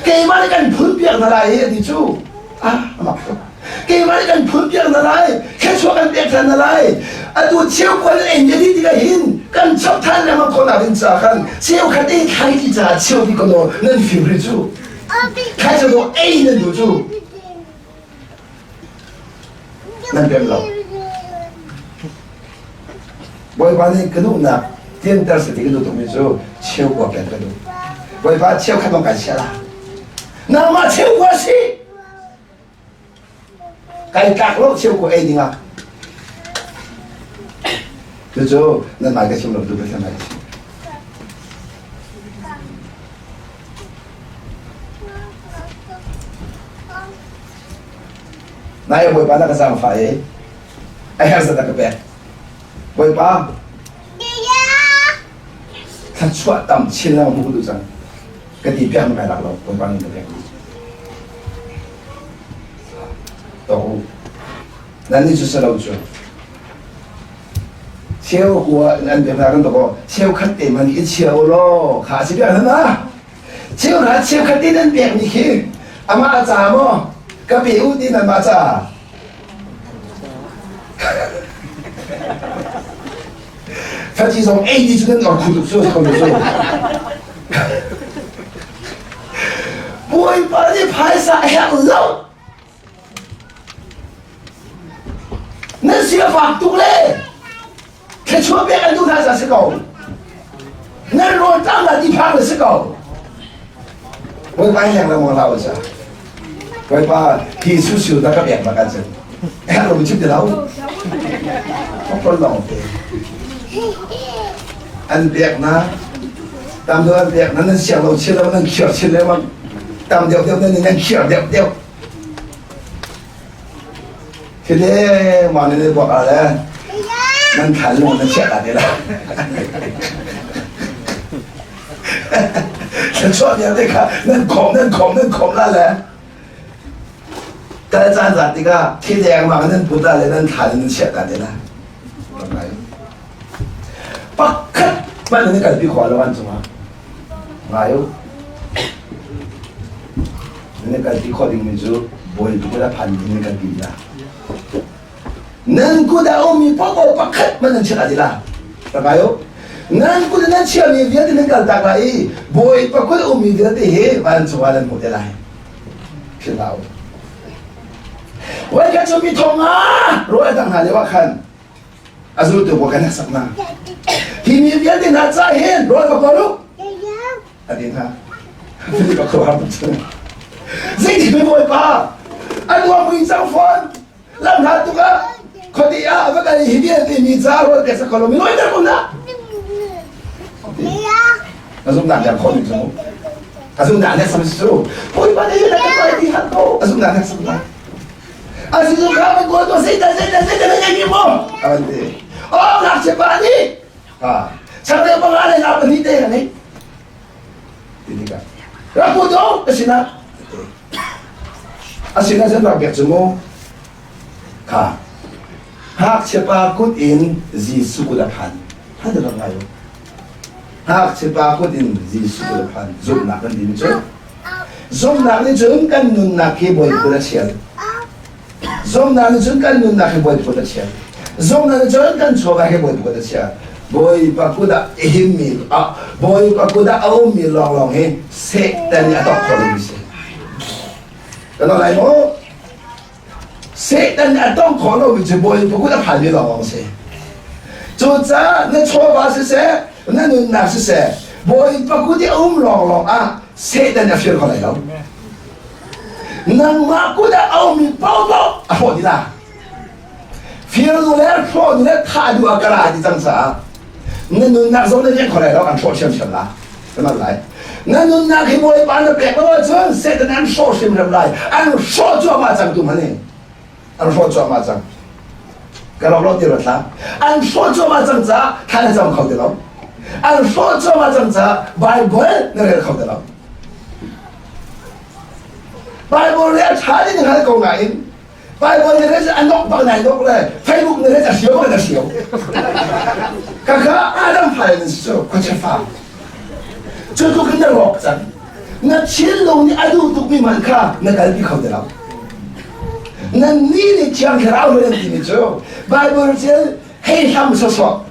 S1: keimah nih kan phun piak na lai hi ti cu ah amak tuk keimah nih kan phun piak na lai thluachuah kan pek than na lai atu cheu kua nan ei ni tikah hin kan chap than lengmang khawh nak ding caah khan cheukhat te thlaici caah cheu ti kono nan fim rih cu thlaici do ei nan duh cu Nan pem lo. Bawipa nih ka duhnak tianter si ti ka duh tukmi cu cheu kua pek ka duh. Bawipa cheu khat lawng kai chia la. Nangmah cheu kua si. Kai tlak lo cheu kua ei dingah. Cucu nan mai ka chim lo tu Pathian mai ka chim. Nai Bawipa na ka zaangfah i a herh zat a ka pek. Bawipa, thluachuah tam chin lengmang hmu ka duh cang. Ka ti piak na kai lak lo, Bawipa nih ka pek. Tawk u. Nan nih cu si lo cu. Cheu kua an biak hna kan tawk aw. Cheu khat te man i chia u law kha si piak hna. Cheu hna cheu khat te nan pek mi khi amah ca maw ka pe u ti nan mah ca. Faci zong ei ti cu nan or khu tuk cu ko cu. Bawipa nih phaisa a herh lo. Nan si a fak tuk le thluachuah pek an duh hna ca si ko. Nan rawl tang la ti phang le si ko. Bawipa hi leng lengmang hlah u ca. Bawipa hi su siu ta ka pek bak ahcun herh lo chim ti lo. Pol lawng te. An pek na tam deuh an pek na nan siang lo chin lo nan khiar chin lengmang tam deuh deuh nan nan khiar deuh deuh Thile mah ne buak ah le nan thlan lung nan chiah ta te la. Nan chuah vialte kha nan khom nan khom nan khom la le kal caan zat tikah thi deng bang nan put la le nan thlan nan chiah ta te la. Pakhat hmanh nan kalpi khawh lo an cungah. Ngai u. Nan kalpi khawh dingmi cu bawi kut a phan ding nan kalpi la. Nan kut ah ummi paohpaoh pakhat hmanh nan chiah ti la. Ngai u. Nan kut nan chiahmi vialte nan kaltak lai i Bawipa kut ummi vialte hi vancung ah nan hmuh te lai. Philh hlah u. Voikhat cu mi thong ah rawl a dang hna lio ah khan a zultu pawl kan sak hna hi mi vialte hna ca hin rawl va kawl u a ti hna Philip a khuaruahhar tuk cu zeitin mi bawipa a nuam mui cang fawn lam hla tuk ah khuate ah a va kal i hi vialte mi ca rawl pek sak ko lo mi rawi ter ko na a zumnak liam khawh ning cu a zumnak nek sam cu bawipa nih na ka ti han ko a zumnak nek sam la Asizu kha man kawl to zeidah zeidah zeidah na ngei mi maw? A van ti. Oh ngakchia pa nih ha changreu panga le nga pahnih te ka ngei. Ti tikah rak pu to ka sinah a sinah cun rak pek cu mu kha ngakchia pa kut in Jesuh kut a phan. Han rak ngai u. Ngakchia pa kut in Jesuh kut a phan. Zumhnak kan ti mi cu Zumhnak nih cun kan nunnak hi Bawipa a sial. Zumhnak nih cun kan nunnak hi Bawipa kut a chia. Zumhnak nih cun kan chawva hi Bawipa kut a chia. Bawipa kut ah i himmi, Bawipa kut ah a ummi lawnglawng hi Satan nih a tok kho lomi si. Kan lai maw? Satan nih a tong khawh lomi cu Bawipa kut a phanmi lawnglawng si. Cucaah na chawva siseh, na nunnak siseh, Bawipa kut i a um lawnglawng ah Satan nih a fir kho lai lo. Nangmah kut ah a ummi paohpaoh a hrawh dih la. Fir duh le hrawh duh le thah duh ah ka ra ti cang caah na nunnak zong na rian kho lai lo an hrawh ṭhiamṭhiam la. Kan lai. Na nunnak hi Bawipa na pek lo ahcun Satan an hrawh hrimhrim lai. An hrawh cuahmah cang tu hmanh An hrawh cuahmah cang. Ka rawk lo ti ruat hlah. An hrawh cuahmah cang caah thla na cam kho ti lo. An hrawh cuahmah cang caah Bible na rel kho ti lo. Bible le a ṭha ding hngal ko nain Bible na rel a nok bak nai nok le Facebook na rel a hrio bak na hrio. Kaka Adam fale nan si cu khuachia fa. Cu tluk in na rawk cang. Na thinlung nih a duh tukmi man kha na kalpi kho ti lo. Nan ni nih Thiang Thlarau nan timi cu Bible cil hei hlam sawsawh.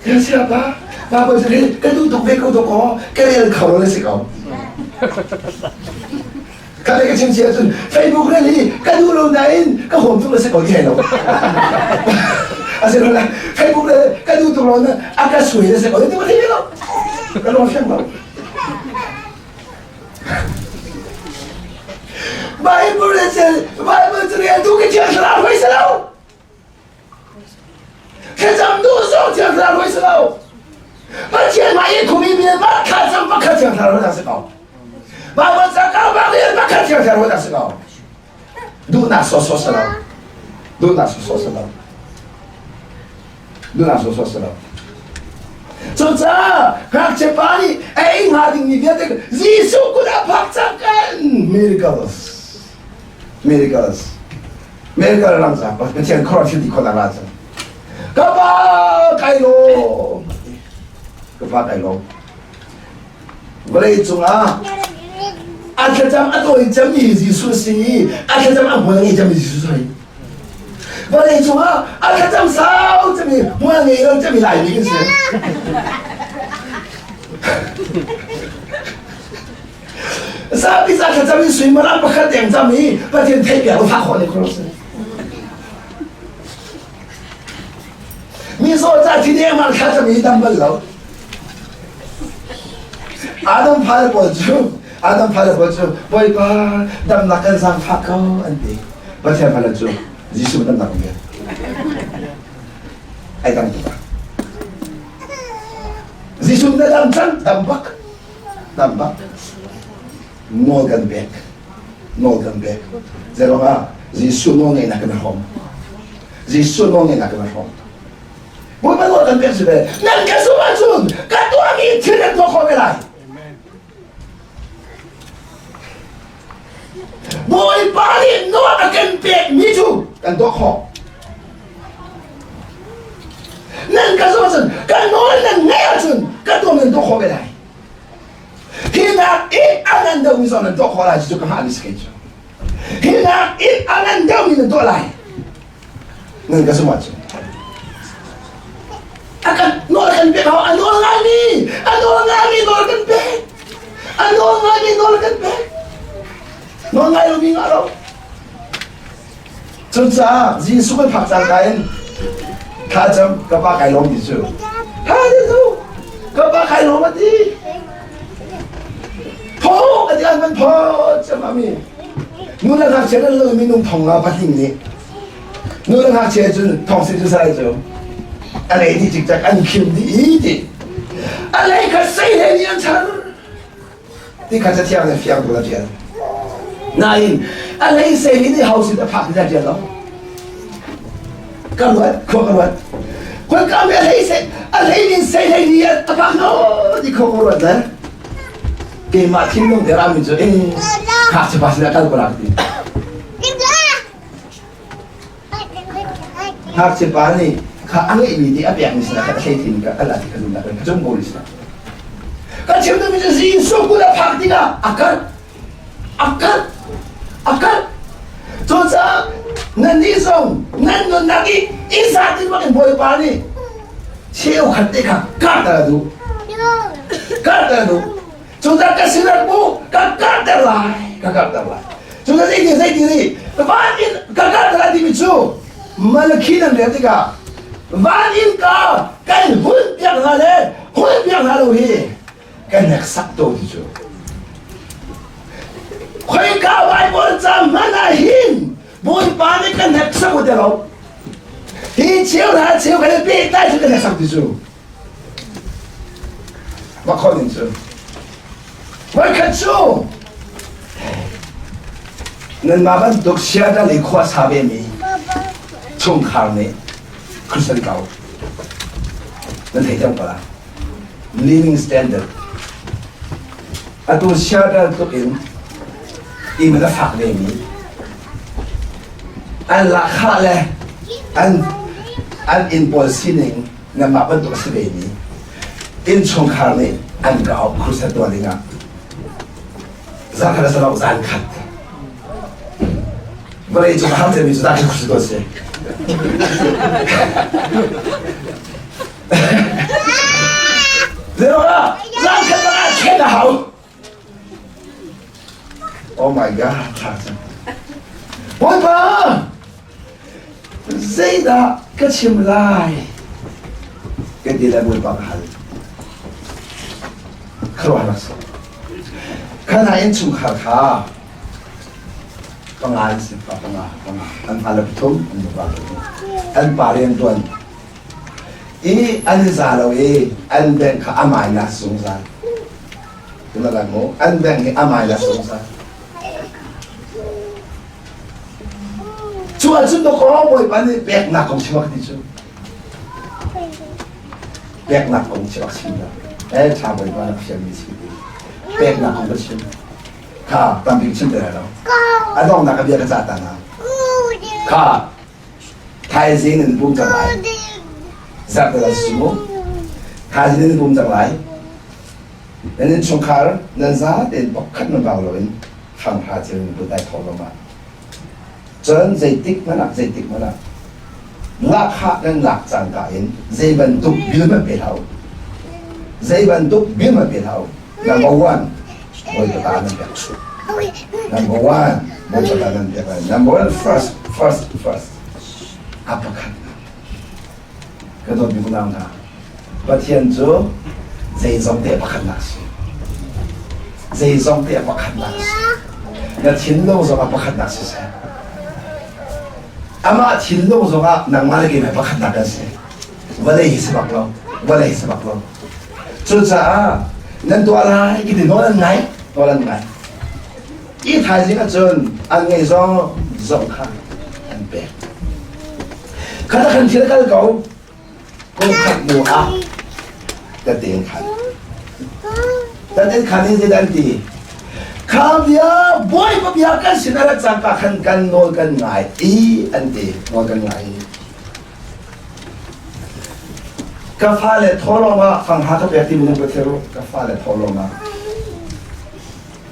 S1: Ka siapa Bible cu ka duh tuk ve ko tuk aw ka rel kho lo na si ko. Ka le ka chim si ahcun Facebook rel hi ka duh lo nain ka huam tuk le si ko ti lo. A si lo la Facebook le ka duh tuk lo na a ka sui le si ko ti ma thei lo. Ka lung fiang lo. Bible le Bible cu rel tu ka thiang thlarau hoi si lo. Thlacam duh zong thiang thlarau hoi si lo. Pathian mah i khumi mi mah thlacam pakhat thiang thlarau hoi si ko. Bible ca kau bak le pakhat thiang thlarau hoi si ko. Duhnak sawsawh si lo. Duhnak sawsawh si lo. Duhnak sawsawh si lo. Cucaah ngakchia pa nih a ei hnga dingmi vialte Jesuh kut ah phak cang kan miracles. Miracles. Miracle ram za Pathian khor thil ti khon ra cang. Ka pa kai lawm. Ka pa kai lawm. Vawlei cungah a thlacam a tawi cemmi Jesuh si i a thlacam a hmual ngei cemmi Jesuh si. Vawlei cungah a thlacam sau cemmi hmual ngei lo cemmi Laimi kan si. Zapi za thlacam in suimilam pakhat deng cam i Pathian theihpiak lo fah khawh ne khawh si. Mi zaw ca thi deng mang thlacam i dam bal lo. Adam fale pawl cu Adam fale pawl cu Bawipa damnak kan zaangfah ko an ti. Pathian fale cu Jesuh damnak um Ai dang tuk ah. Jesuh na dam cang dam bak. Dam bak. Nawl kan pek. Nawl kan pek. Zeiruangah Jesuh nawl ngeihnak kan hrawm. Jesuh nawl ngeihnak kan hrawm. Bawipa nawl kan pek si ve. Nan ka zumh ahcun ka tuahmi thil nan tuah khawh ve lai. Bawipa nih nawl a kan pekmi cu kan tuah khawh. Nan ka zumh ahcun ka nawl nan ngaih ahcun ka tuah nan tuah khawh ve lai. Hi nak in a ngan deuhmi zong nan tuah khawh lai cu ka hngahmi si kei cu. Hi nak in a ngan deuhmi nan tuah lai. Nan ka zumh ahcun. A kan nawl kan pek hau a nawl ngaimi a nawl ngaimi nawl kan pek a nawl ngaimi nawl kan pek nawl ngai lomi ngah lo Cucaah Jesuh kan phak cangka in thlacam ka pa kai lawm ti cu. Tha ti cu ka pa kai lawm a ti. Tho a ti an van tho cem ami. Nu le ngakchia nan lo minung thong nga patling nih nu le ngakchia cun thong si cu sai cu a lei ti cikcak an khim dih i ti a lei kha sei he ni an char ti kha cathiang nih fiang tuk a ṭial. Nain a lei sei nih ho sin a phak ti a ṭial lo. Ka ruat, khua ka ruat. Khua ka mi a lei sei, a lei nin sei lei ni a phak no ti khua ka ruat le. Keimah thinlung te rami cu eh khak si pa sin a kal ko la ti. Ngakchia pa nih kha a ngeihmi ti a pekmi sinah khan a hleithin ka kal ah ti kha nunnak ka cung ko rih sinah. Ka chim duhmi cu Jesuh kut a phak tikah a kalh. A kalh. A kalh. Cucaah Nannih zong nan nunnak i i zat in bak in Bawipa nih cheukhat te kha karhter a duh. Karhter a duh. Cucaah ka sinah mu ka karhter lai, ka karhter lai. Cucaah zeiti zeiti nih van in ka karhter lai timi cu Malakhi nan rel tikah van in ka kan hun piak hna le hun piak hna lo hi kan hneksak to ti cu. Khoika Bible ca hmanh ah hin Bawipa nih kan hneksak u ti lo. Hi cheu hna cheu kan i pehtlai cu kan hneksak ti cu. Mah khon in cun. Voikhat cu nanmah bantuk siadal i khua sa vemi chungkhar nih Christian kau nan thei cang pala living standard atu siadal tluk in i man a fak vemi an lahkhah le an an inn pawl sining nanmah bantuk a si vemi innchungkhar nih an ka auh crusade tuah dingah zarkhat a si lo zan khat vawlei cung har cemmi cu dah crusade tuah si Zero zan khat bang ah chen a hau Oh my God, tha cang. Bawipa, zeidah ka chim lai? Ka ti le Bawipa ka hal. Khuaruahnak si. Khana innchungkhar kha panga an si, pa panga, panga. An fale pathum, an nupa pathum. An pa rian tuan. I an i za lo i an bank kha a minus zungzal. An bank hi a minus zungzal. Cu ahcun dawkaw Bawipa nih peknak kong chim a ka ti cu. Peknak kong chim a chim dah. Eh ṭha Bawipa na fialmi si ti. Peknak kong ka chim. Kha tampi chim te lai lo. A donghnak a bia ka cah ta na. Kha thaizing in pum cang lai. Zarh te si mu. Thaizing in pum cang lai. Nan innchungkhar nan za tein pakhat nan vang loin hranghra ceu in put ai thawh lo ma. Cun zeitik hmanh ah zeitik hmanh ah lahkhah nan lak cangka in zei bantuk bill hmanh pe hlah u. Zei bantuk bill hmanh pe hlah u. Number one, Bawipa ta nan pek. Number one, Bawipa ta nan pek. Number one, first, first, first. A pakhat. Ka dawtmi unau hna, Pathian cu zeizong te a pakhatnak a si. Zeizong te a pakhatnak a si. Na thinlung zong a pakhatnak siseh. Amah thinlung zongah nangmah le keimah pakhatnak kan si. Vawlei hi si bak lo. Vawlei hi si bak lo. Cucaah nan tuah lai ki ti nawl an ngai, nawl an ngai. I thaizing ahcun an ngei zong zong kha an pek. Kha khan thil kal ko. Kum khat hnu ah tatin khan. Tatin khan in zeidah an ti? Kha bia Bawipa bia kan sin a rat cangka khan kan nawl kan ngai i an ti. Nawl kan ngai i. Ka fale thawlawm ah fangha ka pek ti minung ka thiru. Ka fale thawlawm ah.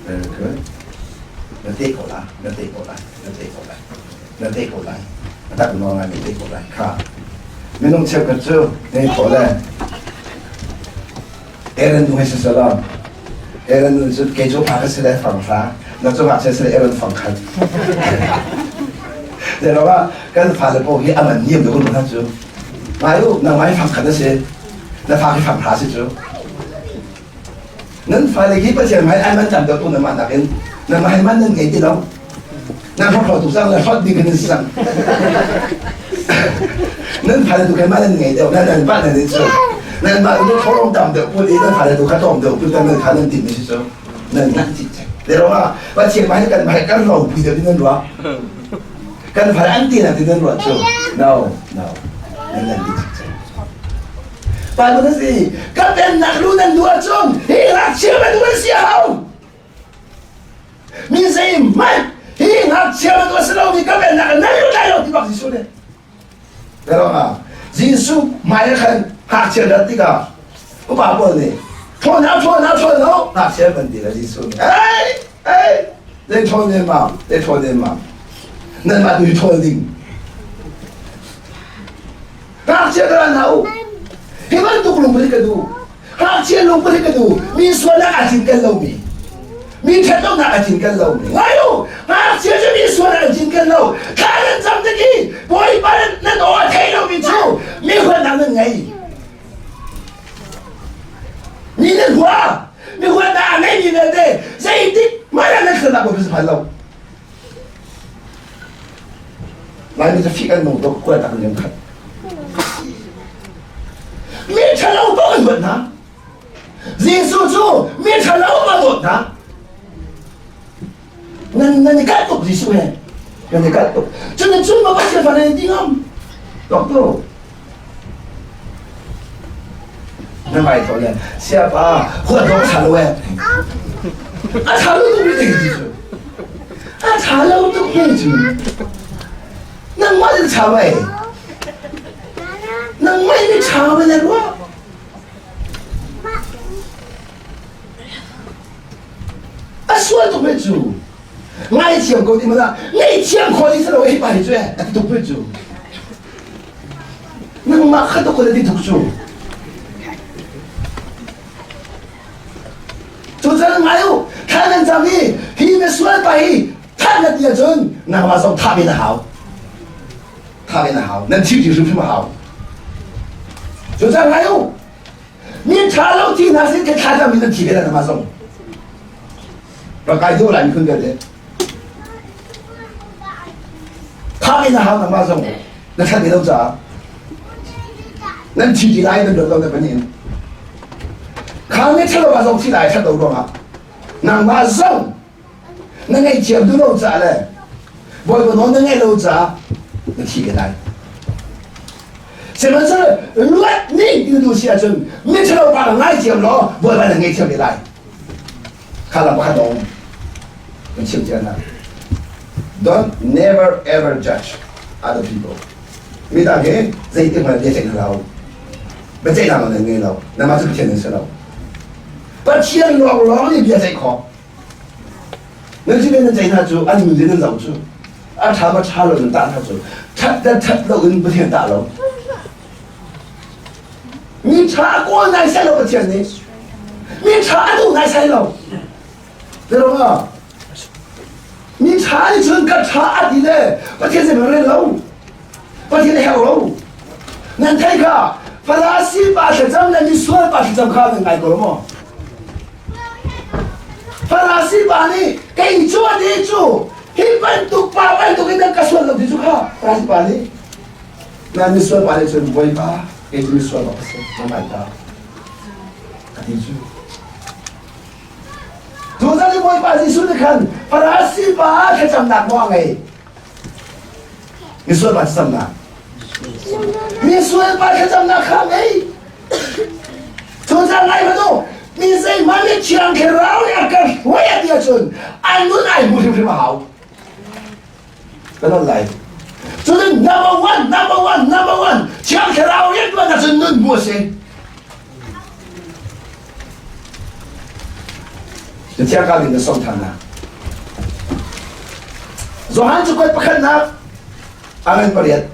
S1: Very good. Na te ko la, na te ko lai, na te ko lai. Na te ko lai. A tak nawl ngai na te ko lai. Kha. Minung cheukhat cu nei thaw le Aaron nu he si salam. Aaron nu cu kei cu pa ka si le fang hra. Na cu ngakchia si le Aaron fang khat. Te lo ah kan fale paoh hi aman niam deuh kan cu. Ngai u, nangmah hi fang khat na si. Na fa hi fang hra si cu. Nan fale hi Pathian hmai ai man tam deuh tu nan mah nakin nan mah man nan ngei ti lo. Nan hrawk tu sang le hrawt ding kan si sang. Nan fale tu khan mah nan ngei deuh nan nan pa nan in cu. Nan mah nu thorong tam deuh pun i nan fale tu kha tlawm deuh pun nan kha nan tim si cu. Nan nan ti cek. Le rong ah Pathian hmai kan hmai kan ro pui deuh nan ruah. Kan fale an ti na ti nan ruah cu. No, no. Nan nan ti cek. Bible a si. Ka pennak lu nan duh ahcun hi ngakchia bantuk an si a hau. Mi zeihmanh hi ngakchia bantuk a si lomi ka pennak nan lut lai lo ti bak Jesuh nih. Pero Jesuh hmai ah khan ngakchia rat tikah upa pawl nih ṭhawn hau ṭhawn hau ṭhawn hau ngakchia ban ti le Jesuh nih hey hey zei ṭhawn ne ma zei ṭhawn ne ma. Nanmah tu hi ṭhawl ding. Ngakchia ka hna u. Hi bantuk lungput hi ka duh. Ngakchia lungput hi ka duh. Mi sualnak aa cinken lomi. Mi ṭhatlonak aa cinken lomi. Ngai u, ngakchia cu mi sualnak an cinken lo. Thla nan cam tik i Bawipa nan aw a thei lomi cu mi huatnak nan ngei. Mi nan hua. Mi huatnak a ngeimi vialte zeitik hmanh ah nan thlalak Bawipa phan lo. Laimi cu fih kan nung tuk kual tak in khat. Mi ṭhalo paoh an huat hna. Jesuh cu mi ṭhalo a dawt hna. Nan nan i kalh tuk Jesuh he. Nan i kalh tuk. Cun nan cun ma Pathian fa nan i ti ngam. Doctor. Na ngai thaw le siapa huat dawk ṭha lo eh. A ṭha lo tuk mi ti cu. A ṭha lo tuk mi cu. Nangmah in ṭha mei. Nangmah in ṭha mei na ruah. A sual tuk mi cu. Ngaithiam ko ti mana ngaihthiam kho ti si lo hi pa hi cu eh a ti tuk mi cu. Nangmah kha tuk na ti tuk cu. Cu can ngai u, thla nan cam i hi na sual pa hi that na ti ahcun nangmah zong thah ve na hau. Thah ve na hau. Nan thih ti hrimhrim a hau. Cu can ngai u, mi ṭha lo ti hna sin ke thla cam in nan thi ve na nangmah zong. Rak kai duh lai miphun vialte. Thah in a hau nangmah zong na that lo caah nan thi ti lai nan dawt lo na panin kha ne thalo ma zong thi lai that lo ruangah nangmah zong na ngaihthiam duh lo caah le bawipa nawl na ngaih lo caah na thi ve lai sihmanhsehlaw luat ning ti na duh si ahcun mi ṭhalo pa na ngaithiam law bawipa na ngaihthiam ve lai kha lam pakhat a um kan chim cia hna don't never ever judge other people midang hi zeitik hmanh bia ceih hna lo biaceihnak nan ngei lo nangmah cu Pathian nan si lo Pathian lawnglawng nih bia ceih khawh nan si nan ceih hna cu an nun nan zoh cu a ṭha ma ṭha lo nan tah hna cu ṭhat le ṭhat lo in Pathian tah lo Mi ṭha a kawl naisai lo Pathian nih. Mi ṭha a duh naisai lo. Zero Mi ṭha nih cun ka ṭha a ti le Pathian zei rel lo. Pathian herh lo. Nan thei kha Farasi pa thlacam le misual pa thlacam kha nan ngai ko lo maw? Farasi pa nih kei cu a ti cu hi bantuk pa bantuk in nan ka sual lo ti cu kha Farasi pa nih Na misual pa nih cun Bawipa kei cu misual bak ka si na ngai ta a ti cu. Tuzan i Bawipa Jesuh nih khan Farasi pa thlacamnak maw a ngei? Misual pa thlacamnak. Misual pa thlacamnak kha a ngei. Tuzan ngai hmanh u, mi zeihmanh nih Thiang Thlarau nih a ka hruai a ti ahcun a nun ai hmu hrimhrim a hau. Kan on lai. Cun number one, number one, number one, Thiang Thlarau riantuannak cun nun mu a si. Na thiang ka ding na song than na. Johan cu kuat pakhatnak amen pariat.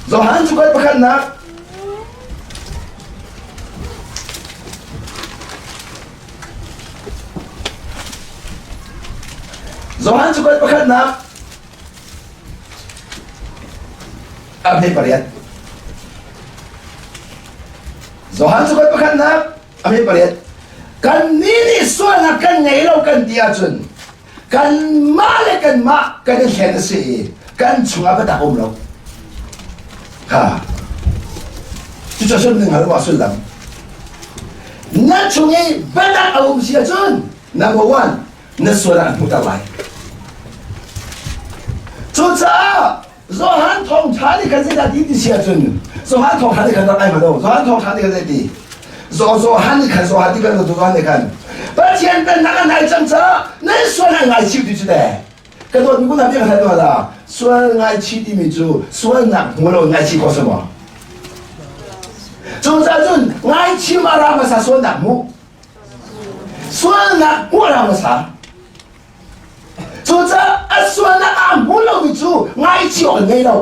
S1: Johan cu kuat pakhatnak Johan cakuat pakhatnak a hme pariat. Johan cakuat pakhatnak a hme pariat. Kannih nih sualnak kan ngei lo kan ti ahcun kanmah le kanmah kan i hlen a si i kan chungah biatak um lo. Ha. Cucu sullam ning hal sullam. Na chung i biatak a um si ahcun number one na sual ah an hmuhter lai. Cucaah Johan thawngṭha nih khan zeidah ti ti si ahcun Johan thawngṭha nih khan rak ai hmanh Johan thawngṭha nih khan zei ti Johan nih khan Johan ti kan Johan nih khan Pathian pennak an nai cang caah nan sual an ngaichih ti cu teh ka dawt mi kuna biak hal tuah sual ngaichih timi cu sualnak hmu lo ngaichih khawh si maw cucaah cun ngaichih ma ra hmasa sualnak hmu sualnak hmu ra hmasa. Ngaichih awk an ngei lo.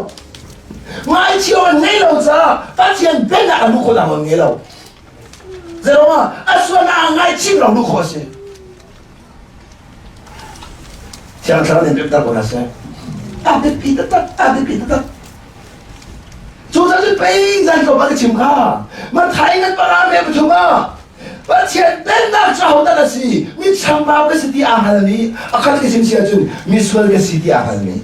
S1: Ngaichih awk an ngei lo caah Pathian pennak an luh khawh an ngei lo. Zeruangah a sualnak ah ngaichih lawng luh khawh a si. Thiang Thlarau nih pemter ko hna seh. A biapi taktak, a biapi taktak. Cu caan cun pei zan tlawmpal ka chim kha. Mathai ngan panga me pathum ah Pathian pennak cu ahodah na si? Mi chambau ka si ti aa hngalmi, a khat ka chim si ahcun misual ka si ti aa hngalmi.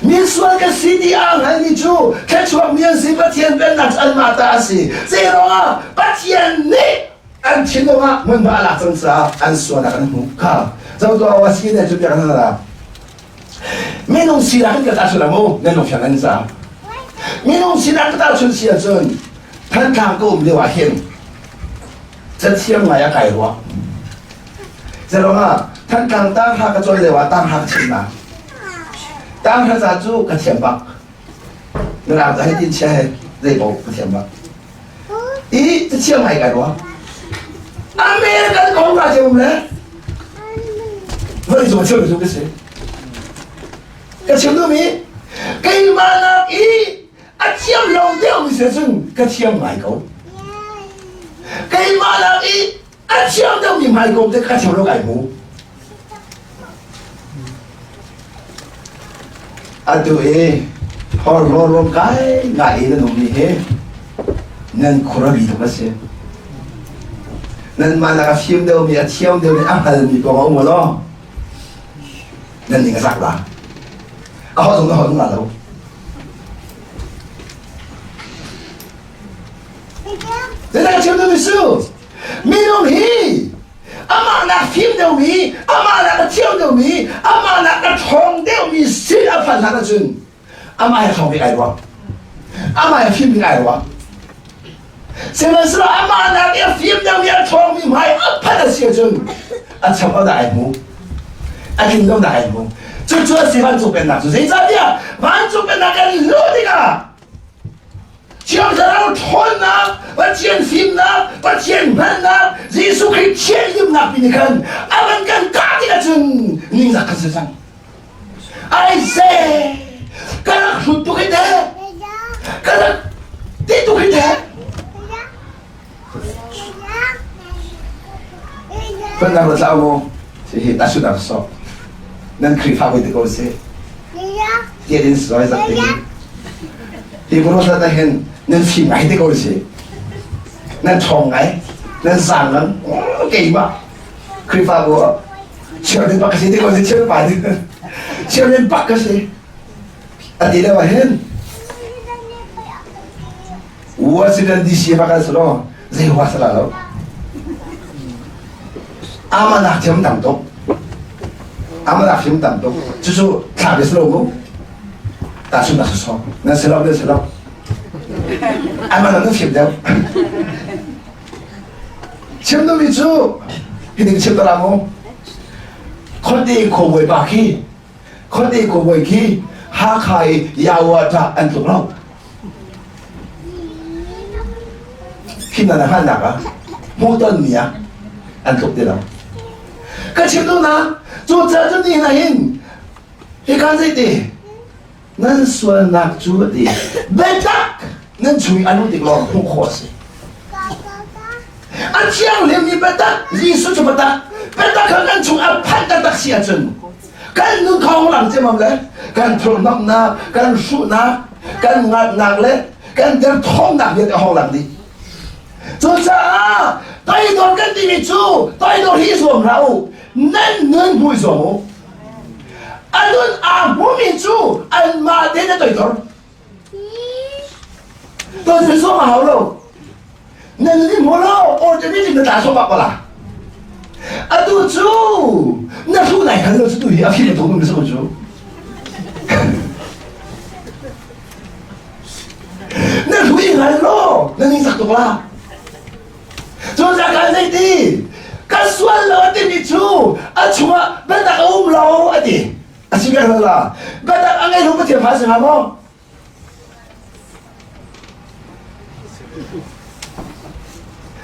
S1: Misual ka si ti aa hngalmi cu thluachuakmi an si, Pathian pennak cu anmah ta a si. Zeiruangah Pathian nih an thinlung ah hmunhma a lak cang caah an sualnak an hmuh kha. Zotu a si ne cu biak na Minung sinak in ka tahchun ah mu nan lungfiang nan zaam. Minung sinak ka tahchun si ahcun Thantlang ka um lio ah hin cathiam ngai a kai rua. Zeruangah Thantlang tanghra ka cawn lio ah tanghra ka chim na. Tanghra ca cu ka thiam bak. Mirang ca he tin chia he zei paoh ka thiam bak. I cathiam ngai kai rua. American kong ka thiam um le vawlei cung a thiam cu ka si. Ka chim duhmi keimah nak i a thiam lo deuhmi si cun ka thiam ngai ko. Keimah nak i a thiam deuhmi hmaikom te ka thiam lo kai mu. Atu i horhlaw rom kai ngai i nan ummi hi nan khuarabi tuk a si. Nanmah nak a fim deuhmi, a thiam deuhmi, a hngalmi kong a um law nan ning a zak la. A ho zong na ho zong la lo. Zeidah chim duhmi su? Minung hi amah nak fim deuhmi, amah nak a thiam deuhmi, amah nak a ṭhawng deuhmi sin a phanh hlan ahcun amah he ṭhawng bik ai ruah. Amah he fim bik ai ruah. Sihmanhsehlaw amah nak i a fim deuhmi, a ṭhawngmi hmai a phanh a si ahcun a cham lo dah ai hmu. A tling lo dah ai hmu. Cucu a si vancung pennak cu. Zeicahtiah vancung pennak kan luh tikah Thiang Thlarau ṭhawnnak, Pathian fimnak, Pathian hngalhnak, Jesuh Khrih thianhlimnak pi nih khan a van kan kah tik ahcun ningzak kan si cang. Ai se! Ka rak hrut tuk hi teh! Ka rak ti tuk hi teh! Pennak na tlau maw? Hihi tahchunhnak sawk. Nan Khrihfa voi te ko si. Tian in soi zak te hi. Hi burusa ta hin nan fim ngai te ko si. Nan ṭhawng ngai. Nan zaang ngan. Keimah. Khrihfa bu ah chairman bak ka si te ko si. Chairman pa Chairman bak ka si. A ti le hin Washington DC va kal selaw zei hua sala lo. Ama nak thiam tam tuk. Ama nak thiam tam tuk. Cucu thla bia selo mu. Ta sun ta so. Nan selo nan selo. Ama nak nan thiam deuh. Chim duhmi cu hi chim ta la mu. Khuate khuabawi pa khi khuate khuabawi khi Hakha i Yawata an tluk lo. Fimnak na hngalhnak ah hmuhtonmi ah an tluk ti lo. Ka chim duhnak cucaah cun ni hna hin hika zeiti nan sualnak cu a ti biatak nan chung i a luh tik lawng hmuh khawh a si. A thianghlimmi biatak Jesuh cu biatak biatak kha kan chung a phanh taktak si ahcun kan nun khong lang ciammam le kan thurhnawmhnak kan hruhnak kan ngatnak le kan derthawmnak vialte a hong lang dih cucaah toidor kan timi cu toidor hi zuam hlah u nan nun hmu i zuam u a nun aa hmumi cu anmah tein a toidor toidor zuam a hau lo nan lim ho lo automatic na tla so bak la atu cu na hru nai khan lo cu tu hi a phim tu mi so cu na hru i ngai lo na ning sak tuk la cu za kan zei ti ka sual lo a timi cu a chungah biatak a um lo a ti a si ka la biatak a ngei lo pathian fa si hnga maw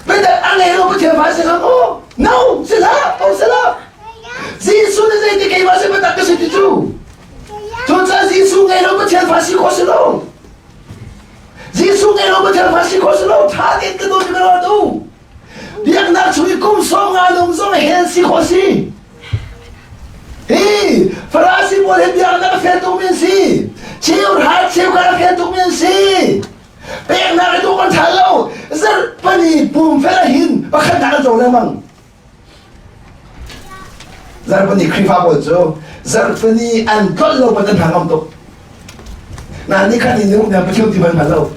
S1: Biatak a ngei lo Pathian fa si hnga maw? No, si hlah, ko si hlah. Jesuh nih zeiti keimah si biatak ka si ti cu. Cucaah Jesuh Pathian fa si khawh si lo. Jesuh ngei lo Pathian fa si khawh si lo. Ṭha tein ka dawt ka ruat u. Biaknak chung i kum 50 nung zong hell si khawh si. Hi Farasi pawl hi biaknak a fel tukmi an si. Cheu hra cheu kha a fel tukmi an si. Peknak i tuk an ṭha lo. Zarhpani pum fel ah hin pakhatnak an co lengmang. Zarhpani Khrihfa pawl cu zarhpani an tlolh lo pat an hna ngam tuk. Na ni khan in na pathian ti bal lo.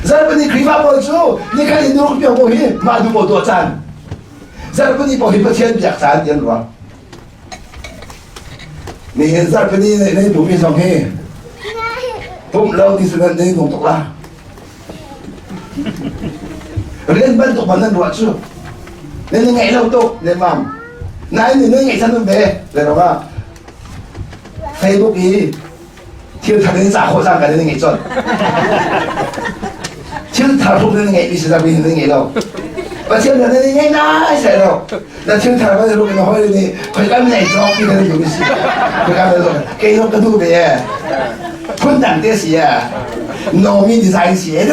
S1: Zarhpani Khrihfa pawl cu ni khan in ruk piang hi mah du pawl tuah caan. Zarhpani pawl hi Pathian biak caan ti an ruah. Nihin zarhpini nei pummi zong hi pumh lo ti cu nan nei nung tuk la. Rian bantuk man nan ruah cu. Nan i ngaih lo tuk ne mam. Nain ni nan ngaih chan ve le rong ah Facebook i thil thar in ca khawh cang kan in ngeih chon. Thil thar hrup nan ngeih mi si mi nan ngei lo. Pathian nan i ngei nai sai lo. Na thil thar ban ruk in hoi ni khoi kan nei chok ti kan duh si. Khoi kan zo kei zong ka duh ve e. Phun dang te si e. No mi design si e.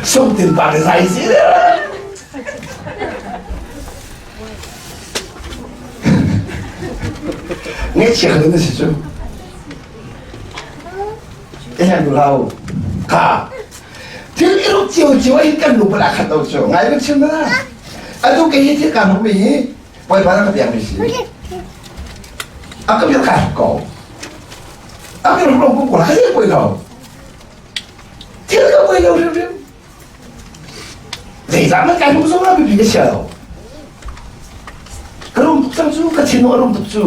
S1: Sung tin pa design si e. Ngaihchia kha na si cu. Ehan lau ka thil i ruk cio cio in kan nu pala khat lo cu ngai kan chim na atu ke hi thil ka hmuh mi hi bawipa na ka piak mi si a ka piak ka ko a ka ruk ko ko la ka poi lo thil ka poi lo hrim hrim Zeicah nan kai hmu zong bipi ka chia lo. Ka rum tuk cang cu, ka thinlung a rum tuk cu.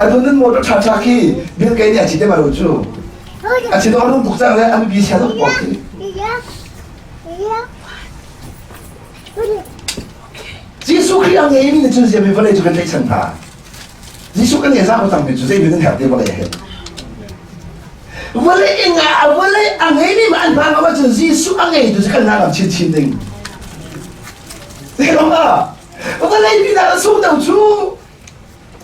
S1: Atu nan motor ṭha ṭha khi Bill Gates nih a ci te ma lo cu. A thinlung a rum tuk cang le a bipi chia tuk ko khi. Jesuh Khrih a ngeimi nih cun ziami vawlei cu kan tlaihchan hna. Jesuh kan ngeih zah ko cangmi cu zei nan herh te vawlei he. Vawlei i nga vawlei a ngeimi ma an hna ngam ahcun Jesuh a ngeitu cu kan hna ngam chinchin ding. Zeilong ah vawlei pinah a sung deuh cu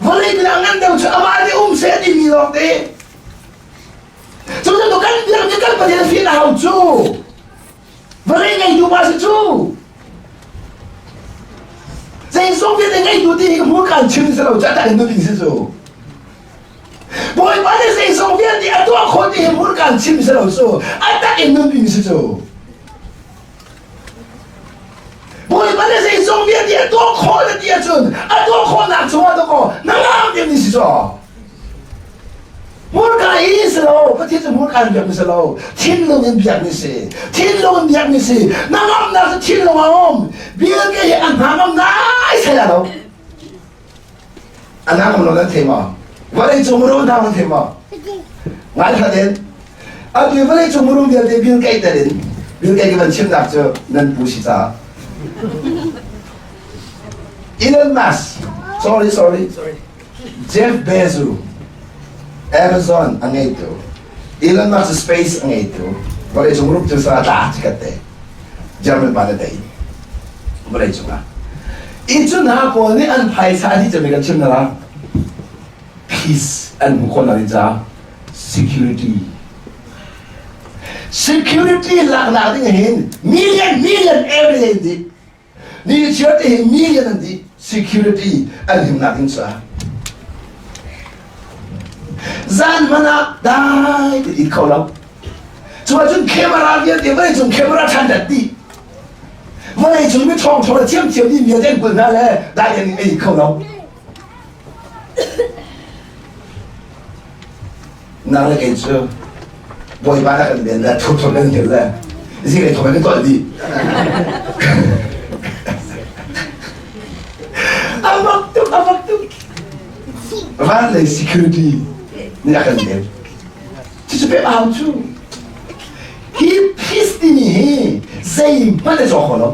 S1: vawlei pinah ngan deuh cu amah nih um seh timi lawng te. Cu cu kan biak kan Pathian fian a hau cu. Vawlei ngeitu pa si cu. Zeizong vialte ngeitu ti hi hmurka in chim si lo cu a tak in nupi si cu. Bawipa nih zeizong vialte a tuah khawh ti hi hmurka in chim si lo cu a tak in nunpi si cu. Bawipa nih zeizong vialte a tuah khawh na ti ahcun a tuah khawhnak cungah dawkaw na ngam ding si cu. Hmurka i si lo, Pathian cu hmurka in biakmi si lo, thinlung in biakmi si. Thinlung in biakmi si. Na ngamnak cu thinlung a um. Bialke hi a hna ngam nai sai lo. A hna ngam lo nan thei maw? Vawlei cung muru hna nan thei maw? Ngai hlat in. Atu vawlei cung muru vialte Bill Gates tel in Bill Gates ka van chimnak cu nan pu si caah. Elon Musk, sorry, sorry. sorry. Jeff Bezos, Amazon a ngeitu, Elon Musk space a ngeitu, vawleicung rup cu sa tla chikat te. German pa na tei. Vawleicung ah. I cu hna pawl nih an phaisa dih cami kan chim na la. Peace an hmu khawh na ding caah security security laknak ding hin million million every day dih Ni chiar te hi million an dih security an himnak ding caah. Zan hmanh ah dai te it kho lo. Cu ahcun camera vialte vawlei cung camera ṭhan dat dih. Vawlei cung mi ṭhawng ṭhawng le thiamthiam mi vialte an kulh hna le dai tein ei kho lo. Nang le kei cu Bawipa na kan ven le thur thur kan hil le zinglei thawk kan tuah dih. A mak tuk, a mak tuk. Van lei security nih a kan ven. Cucu pek a hau cu. Hi peace timi hi zeihmanh a cawk kho lo.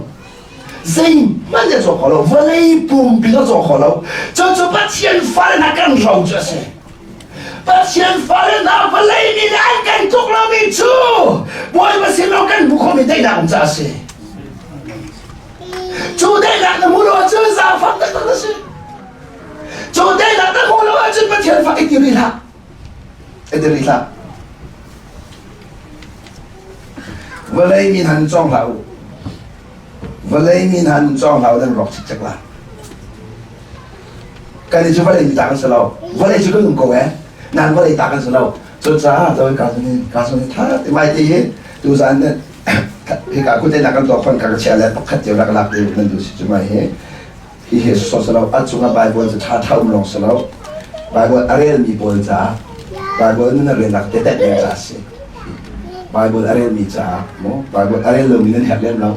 S1: Zeihmanh a cawk kho lo. Vawlei pumpi a cawk kho lo. Cucu Pathian fale hna kan ro cu a si. Pathian fale hna vawlei mi nih an kan tluk lomi cu Bawipa sin lawng kan hmuh khawhmi daihnak um caah a si. Cu daihnak na hmuh lo ahcun zaangfak taktak na si. Cu daihnak na hmuh lo ahcun Pathian fak i ti rih hlah. I ti rih hlah. Vawlei mi hna nun cawng hlah u. Vawlei mi hna nun cawng hlah u nan rawk cikcek la. Kan i cu vawlei mi ta kan si lo. Vawlei cu kan um ko eh. Nan vawlei ta kan si lo. Cucaah zawi ka sun in ka sun in tha ti mai ti hi tuzan ne hika kute na kan tuah khon ka ka chia le pakhat cio rak lak ti nan duh si cu mai hi hi hi so si lo a cungah Bible cu tha tha um lawng si lo Bible a rel mi pawl ca Bible nan a relnak te tet mi ca si Bible a rel mi ca mo Bible a rel lo mi nan herh lem lo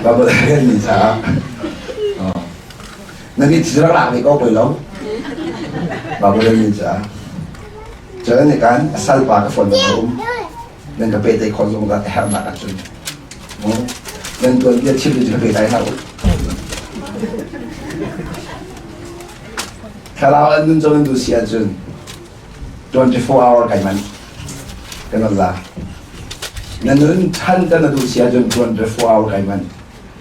S1: Bible a rel mi ca na mit rak lak ve ko poi lo Bible rel mi ca cun ni kan a salpa ka phone number um nan ka pe te khon zong da hernak ahcun nan tuan bia chim cu ka pe tai hlah u thlarau an nun cun du si ahcun 24 hour kai man kan la na nun than ta na du si ahcun 24 hour kai man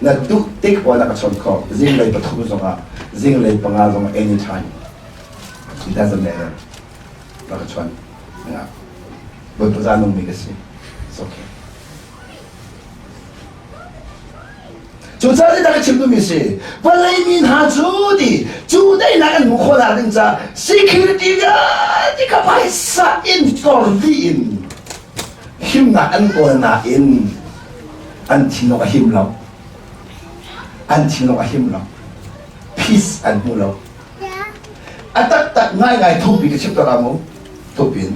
S1: na duh tik pawl na ka chawnh khawh zinglei pathum zongah zinglei panga zongah anytime it doesn't matter na ka chawnh Bawipa za nungmi ka si it's okay Cucaah zeidah ka chim duhmi si vawlei mi hna cu ti cu daihnak an hmuh khawhnak ding caah security vialte kha phaisa in kor dih in himnak an kawl nain an thinlung a him lo an thinlung a him lo peace an hmu lo a taktak ngaingai thukpi ka chim ko mu thukpi in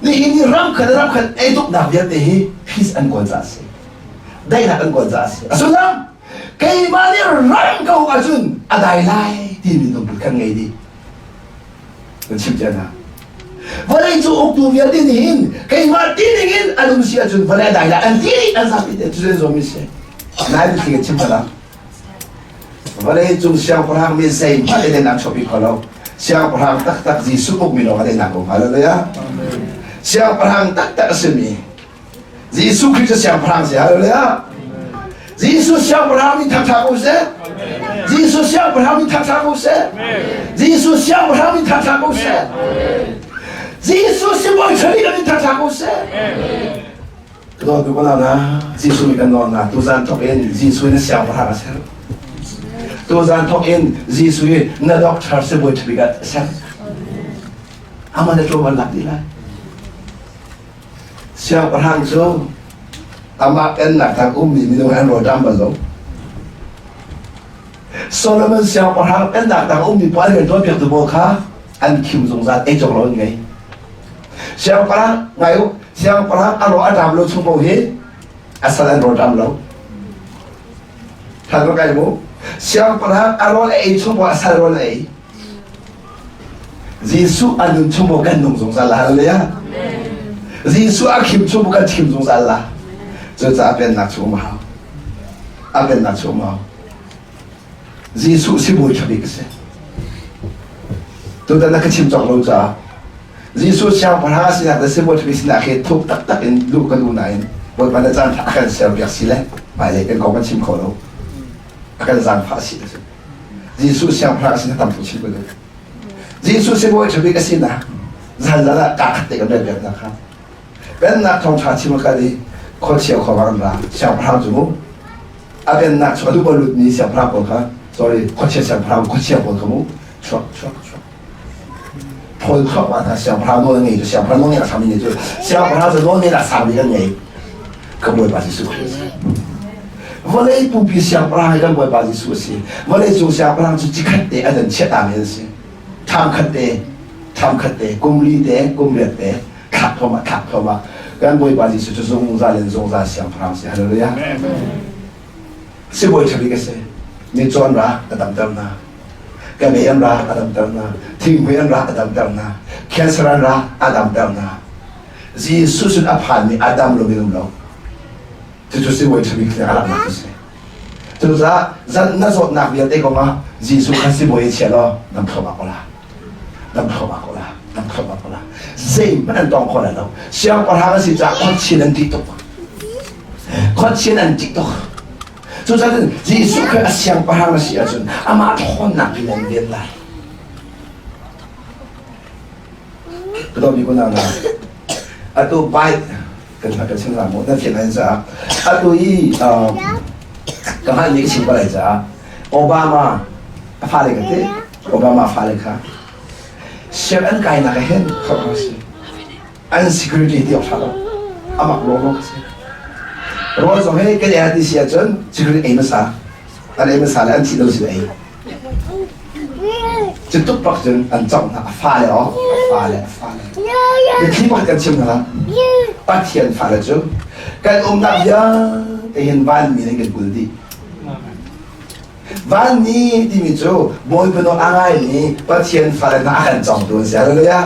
S1: nihin ni ram khat ram khat ei tuknak vialte hi peace an kawl ca si daihnak an kawl ca si a sullam keimah nih ram ko ahcun a dai lai timi lungput kan ngei dih Kan chim cia hna. Vawlei cu uktu vialte nih hin keimah ti ding in an um si ahcun vawlei a dai lai an ti dih an zapi te cu zong mi si. Nai biathli kan chim hna. Vawlei cung siangpahrang mi zeihmanh in an chuahpi kho lo. Siangpahrang taktak Jesuh ukmi lawng a daihnak um. Hallelujah. Siangpahrang taktak a simi Jesuh Khrih cu siangpahrang si. Hallelujah. Jesuh siangpahrang min thangṭhat ko seh. Jesuh siangpahrang min thangṭhat ko seh. Jesuh siangpahrang min thangṭhat ko seh. Jesuh sibawi ṭhali min thangṭhat ko seh. Ka tu ko na Jesuh nih kan nawl na tuzan thok in Jesuh na siangpahrang a ser. Tuzan thok in Jesuh i na doctor sibawi ṭhabik a ser. Amah na ṭuan lak dih lai. Siangpahrang cu amah pennak tang ummi minung an rawlṭam bal lo. Solomon siangpahrang pennak tang ummi pawl rian tuanpiaktu pawl kha an khim zungzal ei cawk lo an ngei. Siangpahrang ngai u, siangpahrang a raw a ṭam lo chung paoh hi a sal an rawlṭam lo. Than kai mu. Siangpahrang a rawl a ei chung paoh a sal rawl a ei. Jesuh a nun chung maw kan nung zungzal la hallelujah Jesuh a khim chung maw kan chim zungzal la cucaah pennak chung ma hau a pennak chung ma hau Jesuh sibawi ṭha bik a si tutan na ka chim cawk lo caah Jesuh siangpahrang a sinak le sibawi ṭha bik sinak hi thuk taktak in luh ka duh nain Bawipa na caan ṭha a kan serpiak si le hmailei kan kong kan chim kho lo a kan zaangfah si Jesuh siangpahrang a sin tam tuk chim ko duh. Jesuh sibawi ṭha bik a sinak zan zan ah kaa khat te kan rel piak hna kha. Pennak thawngṭha chim a kal i khuachia khuavang an ra siangpahrang cu mu a pennak chung a duh lutmi siangpahrang pawl kha sorry khuachia siangpahrang khuachia pawl kha mu chuak chuak chuak thawl thluahmah hna siangpahrang nawl a ngei cu siangpahrang nawl ngei a sangmi ngei cu siangpahrang cu nawl ngei a sangmi kan ngei ka Bawipa Jesuh Khrih vawlei pumpi siangpahrang hi kan Bawipa Jesuh a si vawlei cung siangpahrang cu cikhat te an an chiah tami an si tham khat te tham khat te kum li te kum riat te thlak thluahmah thlak thluahmah kan Bawipa Jesuh cu zungzal in zungzal siangpahrang si hallelujah sibawi ṭha bik a si mi cawn ra a damter hna ka an ra a damter hna thinghmui an ra a damter hna cancer an ra a damter hna Jesuh sin a phanmi a dam lo minung lo cucu sibawi ṭha bik a laknak cu si cucaah zan na zawtnak vialte kong ah Jesuh kha sibawi chia law dam thluahmah ko la dam thluahmah ko la dam thluahmah ko la zeihmanh an tong kho lai lo siangpahrang a si caah khuachin an ṭih tuk khuachin an ṭih tuk. Cucaah Jesuh Khrih a siangpahrang a si ahcun amah ṭhawnnak in an ven lai. Ka dawtmi kunau hna, atu bike kan kan chim la mu nan fian lai caah atu i ka hngalhmi ka chim ko lai caah Obama a fale ka te Obama fale kha siang an kainak ah hin kha si an security ti awk ṭha lo amak lawlaw ka si rawl zong hi kan ei ti si ahcun security ei hmasa an ei hmasa le an thih lo sin ei cu tuk bak cun an congh hna a fale aw a fale a fale biathli pakhat kan chim hna Pathian fale cu kan umnak vialte hin vanmi nih kan kul dih Vanmi timi cu Bawipa nawl a ngaimi Pathian fale hna a kan cawngtu an si. Hallelujah.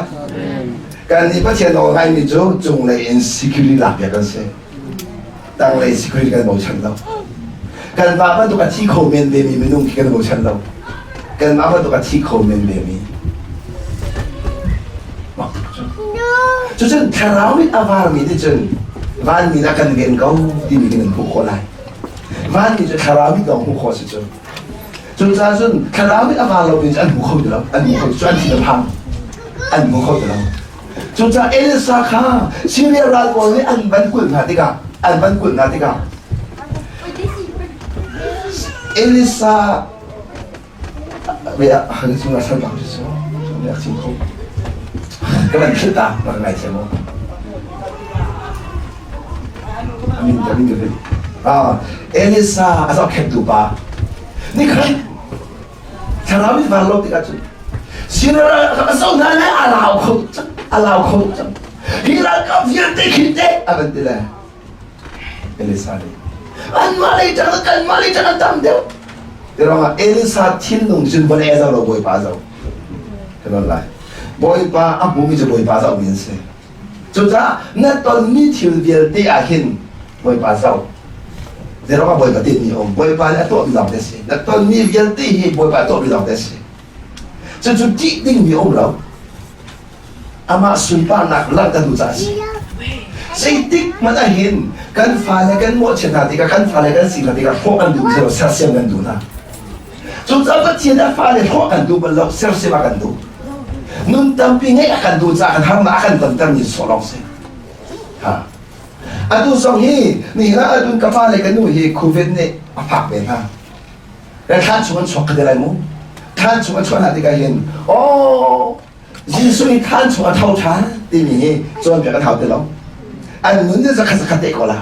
S1: Kan nih Pathian nawl ngaimi cu cunglei in security lakpiak kan si. Tanglei security kan bochan lo. Kanmah bantuk a thi kho men vemi minung khi kan bochan lo. Kanmah bantuk a thi kho men vemi. Cucun thlarau mit a varmi nih cun vanmi na kan ven ko timi kan hmuh khawh lai. Vanmi cu thlarau mit lawng hmuh khawh si cu. Cucaah cun thlarau mit a var lomi cu an hmu kho ti lo. An hmu kho cu an thin a phang. An hmu kho ti lo. Cucaah Elisa kha Syria ral pawl nih an van kulh hna tikah an van kulh hna tikah Elisa Han chung ah sal bang cu a chim kho. Ka van philh ta, rak ngaithiam u. Amin, amin ka philh. Ah, Elisa a zohkhenhtu pa. Nikhat thlarau in van lo tikah cun sinah a zoh hna le a lau kho cang, a lau kho cang. Hi ralkap vialte khi te a van ti le. Elisa nih anmah lei ṭang kanmah lei ṭang an tam deuh ti ruangah Elisa thinlung cun vawlei a zoh lo Bawipa a zoh kan lai Bawipa a hmumi cu Bawipa zohmi an si cucaah na tonmi thil vialte ah hin Bawipa zoh Zeirong ah Bawipa tinmi a um Bawipa nih a tuahmi lawng te a si na tonmi vialte hi Bawipa tuahmi lawng te a si cucu ṭih dingmi a um lo amah sunparnak langhter duh caah a si. Zeitik hmanh ah hin kan fale kan mawhchiat hna tikah kan fale kan si hna tikah hrawh kan duh lo sersiam kan duh hna. Cucaah Pathian a fale hrawh kan duh bal lo sersiam a kan duh. Nun tampi ngeih a kan duh caah kan harnak a kan tontermi sawh lawng si. Ha. Atu zong hi nihin ah adun ka pa le ka nu hi COVID nih a fak ve hna. Le thlan chung an chuak ka ti lai mu. Thlan chung an chuah hna tikah hin oh Jesuh nih thlan chung a tho ṭhan timi hi cawnpiak an hau ti lo. An nun nih zakhat zakhat te ko la.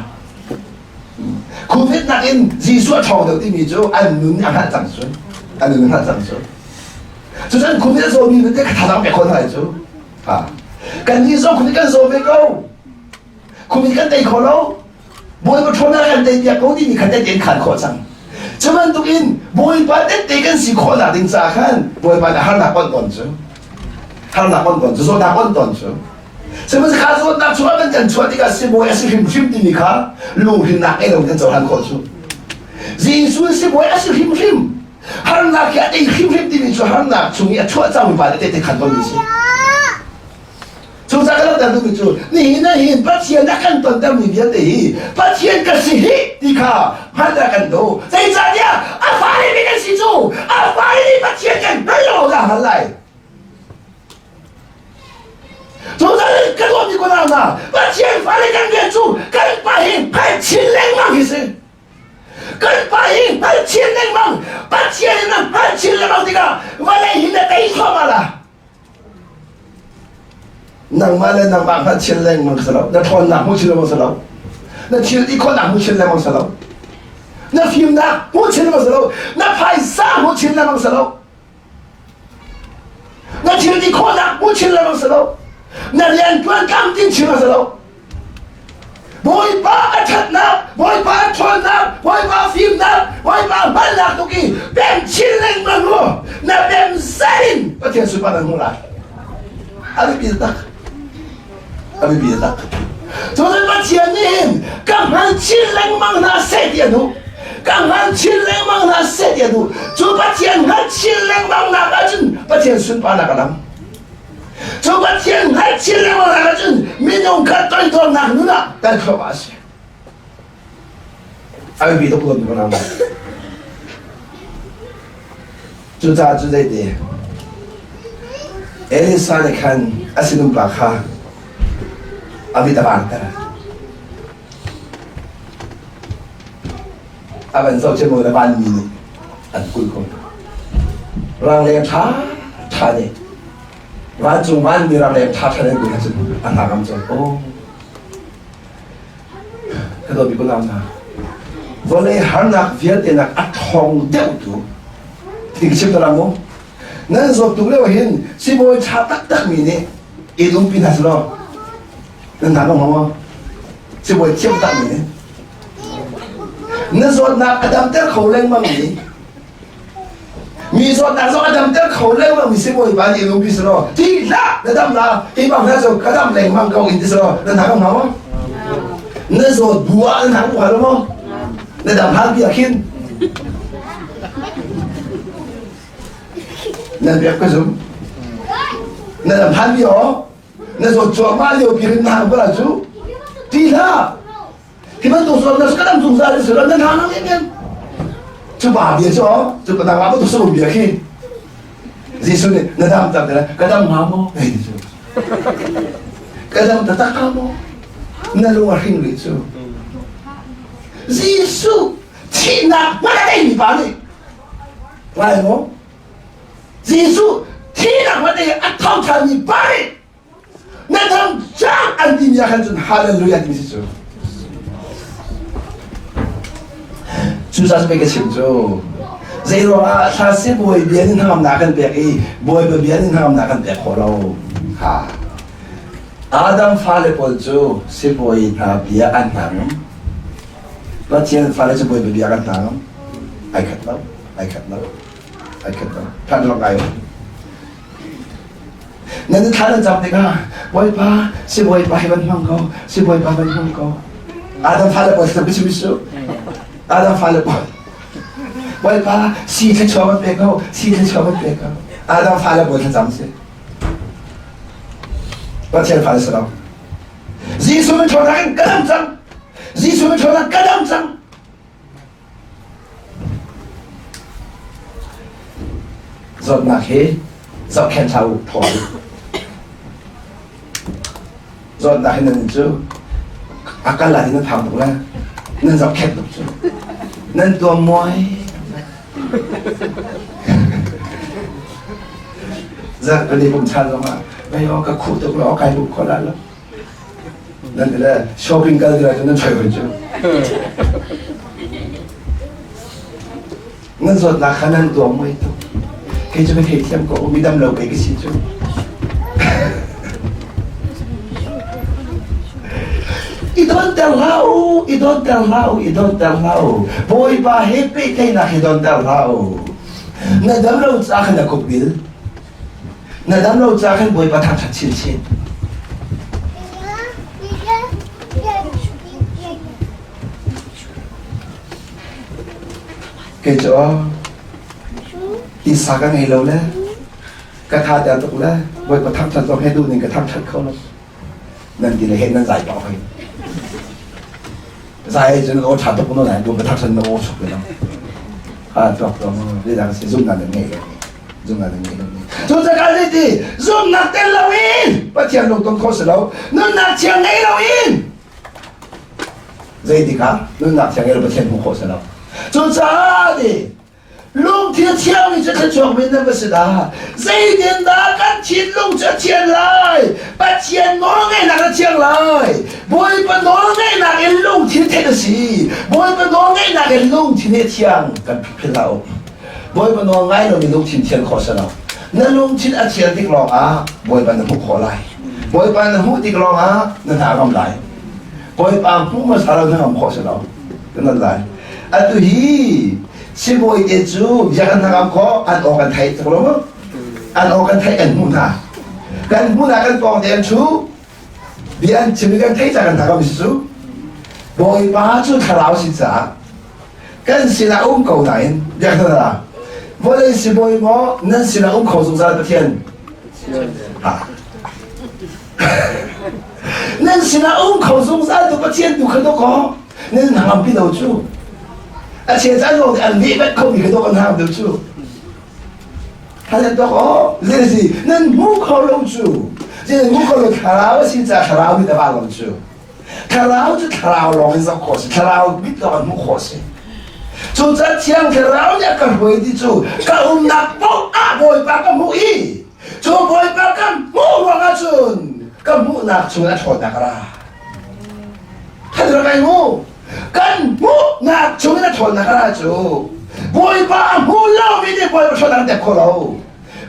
S1: Covid nakin Jesuh a ṭhawng deuh timi cu an nun nih a hngalh cang cu. An nun a hngalh cang cu. Cucun Covid a zawmi nu te kha thazaang pek khawh hna cu. Ha. Kan nih zong Covid kan zaw ve ko. Covid kan tei kho lo. Bawipa ṭhawnnak kan teipiak ko timi kha tehte in khaan khawh cang. Cu bantukin Bawipa tehte kan si khawhnak ding caah khan Bawipa nih harnak on tawn cu harnak on tawn cu zawtnak on tawn cu sihmanhsehlaw kha zawtnak chungah kan kan chuah tikah sibawi a si hrimhrim timi kha lunghrinnak ngei lo kan cohlan khawh cu. Jesuh sibawi a si hrimhrim harnak hi a tei hrimhrim timi cu harnak chung i a chuah cangmi pa nih tehte khaan tawnmi si. Cucaah ka langhter duhmi cu nihin ah hin Pathian a kan tontermi vialte hi Pathian ka si hi ti kha hngalh a kan duh. Zeicahtiah a fale mi kan si cu a fale nih Pathian kan hngal lo dah hngal lai. Cucaah ka ruahmi ko hna Pathian fale kan rian cu kan pa hi hngal chin lengmang hi si. Kan pa hi hngal chin lengmang Pathian in a hngal chin lengmang tikah vawlei hi na tei thluahmah la. Nangmah le nangmah hngalh chin lengmang si lo. Na ṭhawnnak hmu chin lengmang si lo. Na thil ti khawhnak hmu chin lengmang si lo. Na fimnak hmu chin lengmang si lo. Na phaisa hmu chin lengmang si lo. Na thil ti khawhnak hmu chin lengmang si lo. Na rian ṭuan tlamtlin chin lengmang si lo. Bawipa a ṭhatnak, Bawipa a ṭhawnnak, Bawipa a fimnak, Bawipa a hmannak tuk i pem chin lengmang u. Na pem zein Pathian sunparnak na hmuh lai. A biapi tak. A biapi tak. Cun Pathian nih hin ka hngal chin lengmang hna seh ti a duh. Ka hngal chin lengmang hna seh ti a duh. Cu Pathian hngal chin lengmang nak ahcun Pathian sunparnak a dang. Cu Pathian hngalh chin lengmang ahcun minung kha toidornak nun ah kan thluammah a si. A biapi tuk lo mi ka ram. Cucaah cu zeiti Elisa nih khan a sinumpa kha a mit a vanter. A van zoh cem le vanmi nih an kulh ko. Rangleng ṭha ṭha nih vancung vanmi rangleng ṭha ṭha nih an kulh ahcun a hna ngam cang. Oh. Ka dawt bik unau hna, vawlei harnak vialte nak a ṭhawng deuhtu ti ka chim ta la mu. Nan zawt tuk lio hin sibawi ṭha taktak mi nih i umpi hna selaw nan hna maw maw? Sibawi thiam tak mi nih na zawtnak a damter kho lengmang mi Mi zawtnak zong a damter kho lengmang mi sibawi pa nih lungpi si law ti hlah na dam la hi bang hna cu ka dam lengmang ko in ti si law na hna ko hnga maw? Na zawt bu ah na hna ko hnga lo maw? Na dam hlan pi ah khin nan biak ka zum na dam hlan pi aw na zawt cuahmah lio pi rin na hna cu ti hlah Hi bantuk sual na ka dam zungzal in sual nan hang nang in cu pa bia cu cu pa nang bantuk sual bia khi Jesuh nih na dam tak te ka dam hnga maw hei ti cu ka dam taktak hnga maw na lung a hring rih cu Jesuh thihnak hmanh a tei mi pa nih ngai maw Jesuh thihnak hmanh a tho ṭhan mi pa nih Na dam cang an timi ah khan cun hallelujah timi si cu. Cucaah cu pei ka chim cu. Zei ruangah hla sibawi bia nih hnangamnak kan pek i Bawipa bia nih hnangamnak kan pek khawh lo. Ha. Adam fale pawl cu sibawi hna bia an hnang. Pathian fale cu Bawipa bia kan hnang. Ai khat lo, ai khat lo, ai khat lo. Phan rak ngai. Nan thla nan cam tikah Bawipa si Bawipa hi van hmang ko si Bawipa van hmang ko Adam fale pawl si bisu bisu Adam fale pawl Bawipa si thluachuah van pe ko si thluachuah van pe ko Adam fale pawl thlacam si Pathian fale si lo Jesuh min ṭhawnnak in ka dam cang Jesuh min ṭhawnnak ka dam cang Zawtnak hi zohkhenh hlah u thaw u. Zawtnak hi nan cu a kal lai nan phang tuk le nan zohkhenh tuk cu. Nan tuam muai. Zarh pali pum chan zongah mei aw ka khuh tuk lo kai bu kho la lo. Nan ti le shopping kal ti lai cu nan choi hoi cu. Nan zawtnak kha nan tuang mui tuk. Kei cu ka theithiam ko, mi dam lo pei ka si cu. I donter hlah u, i donter hlah u, i donter hlah u. Bawipa he pehtlaihnak hi donter hlah u. Na dam lo caah khan na kupbil. Na dam lo caah khan Bawipa thangṭhat chinchin. Kei cu tisa ka ngei lo le ka tha ter tuk le Bawipa thangṭhat zong he duh ning ka thangṭhat kho lo. Nan ti le he nan zai pah hoi. Zai cun aw ṭha tuk no lai Bawipa thangṭhat na aw chuk le lo. Ha tuak tuak zeidang si zumhnak nan ngei lo. Zumhnak nan ngei lo. Cucaah zeiti zumhnak tel loin Pathian lungton kho si lo. Nunnak thiang ngei loin zeitik ah nunnak thiang ngei lo Pathian hmuh khawh si lo. Cucaah nih lungthin thiangmi cu thluachuak mi nan va si dah zeitindah kan thinlung cu a thian lai Pathian nawlngeihnak a thiang lai Bawipa nawlngeihnak in lungthin theih a si Bawipa nawlngeihnak in lungthin hi thiang kan philh hlah u Bawipa nawl ngai lomi lungthin thian khawh si lo na lungthin a thian tik lawngah Bawipa na hmuh khawh lai Bawipa na hmuh tik lawngah na hna ngam lai Bawipa hmuh hmasa lo na ngam khawh si lo kan lai atu hi sibawi te cu bia kan hnangam khawh an aw kan theih tuk lo maw an aw kan theih kan hmuh hna kan hmuh hna kan pawng te an thu bia an chim i kan theih ca kan hnangam si cu bawipa cu thlarau si caah kan sinah um ko nain bia kan hna vawlei sibawi maw nan sinah um kho zungzal Pathian ha nan sinah um kho zungzal tu Pathian tu kha dawkaw nan hnangam pi lo cu. A chia caan lawng an veh bat khomi kha dawh kan hang deuh cu. Hal dok aw zei si nan hmu kho lo cu. Zei hmu kho lo thlarau a si ca thlarau mit a va lo cu. Thlarau cu thlarau lawng in zoh khawh si. Thlarau mit lawng in hmuh khawh si. Cucaah Thiang Thlarau nih a ka hruai ti cu ka umnak paoh ah Bawipa ka hmuh i cu Bawipa ka hmuh ruangah cun ka hmuhnak chung a ṭhawnnak a ra. Thlarau kai mu. Kan hmuhnak chung in a ṭhawnnak a ra cu Bawipa a hmu lomi nih Bawipa ṭhawnnak an tep kho lo.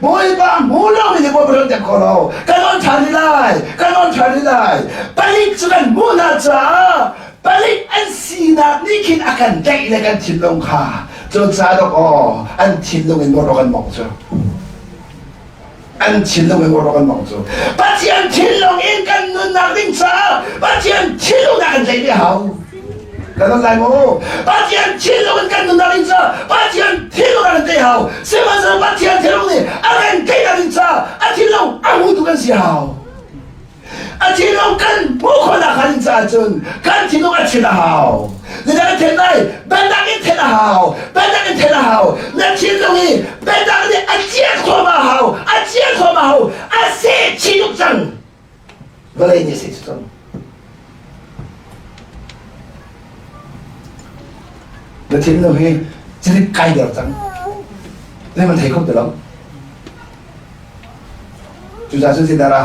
S1: Bawipa a hmu lomi nih Bawipa ṭhawnnak tep kho lo. Kan on ṭhan rih lai. Kan on ṭhan rih lai. Palik cu kan hmuh hna caah palik an sinak nih khin a kan tlaih le kan thinlung kha cun ca dok aw an thinlung in mawṭaw kan mawngh cu. An thinlung in mawṭaw kan mawngh cu. Pathian thinlung in kan nunnak ding caah Pathian thinlung dah kan tlaih ve hau. Kan on lai maw? Pathian thinlung in kan nunnak ding caah Pathian thinlung dah kan tlaih hau. Sihmanhsehlaw Pathian thinlung nih a kan tlaihnak ding caah a thinlung a hmutu kan si hau. A thinlung kan hmuh khawhnak hnga ding caah cun kan thinlung a thin a hau. Zeidah kan then lai? Biatak in then a hau. Biatak in then a hau. Na thinlung hi biatak nih a ciah thluahmah a hau. A ciah thluahmah a hau. A seh chih tuk cang. Vawlei nih a seh chih cang. Na thinlung hi cirik kai der cang. Zeihmanh thei kho ti lo. Cucaah cun zeidah ra?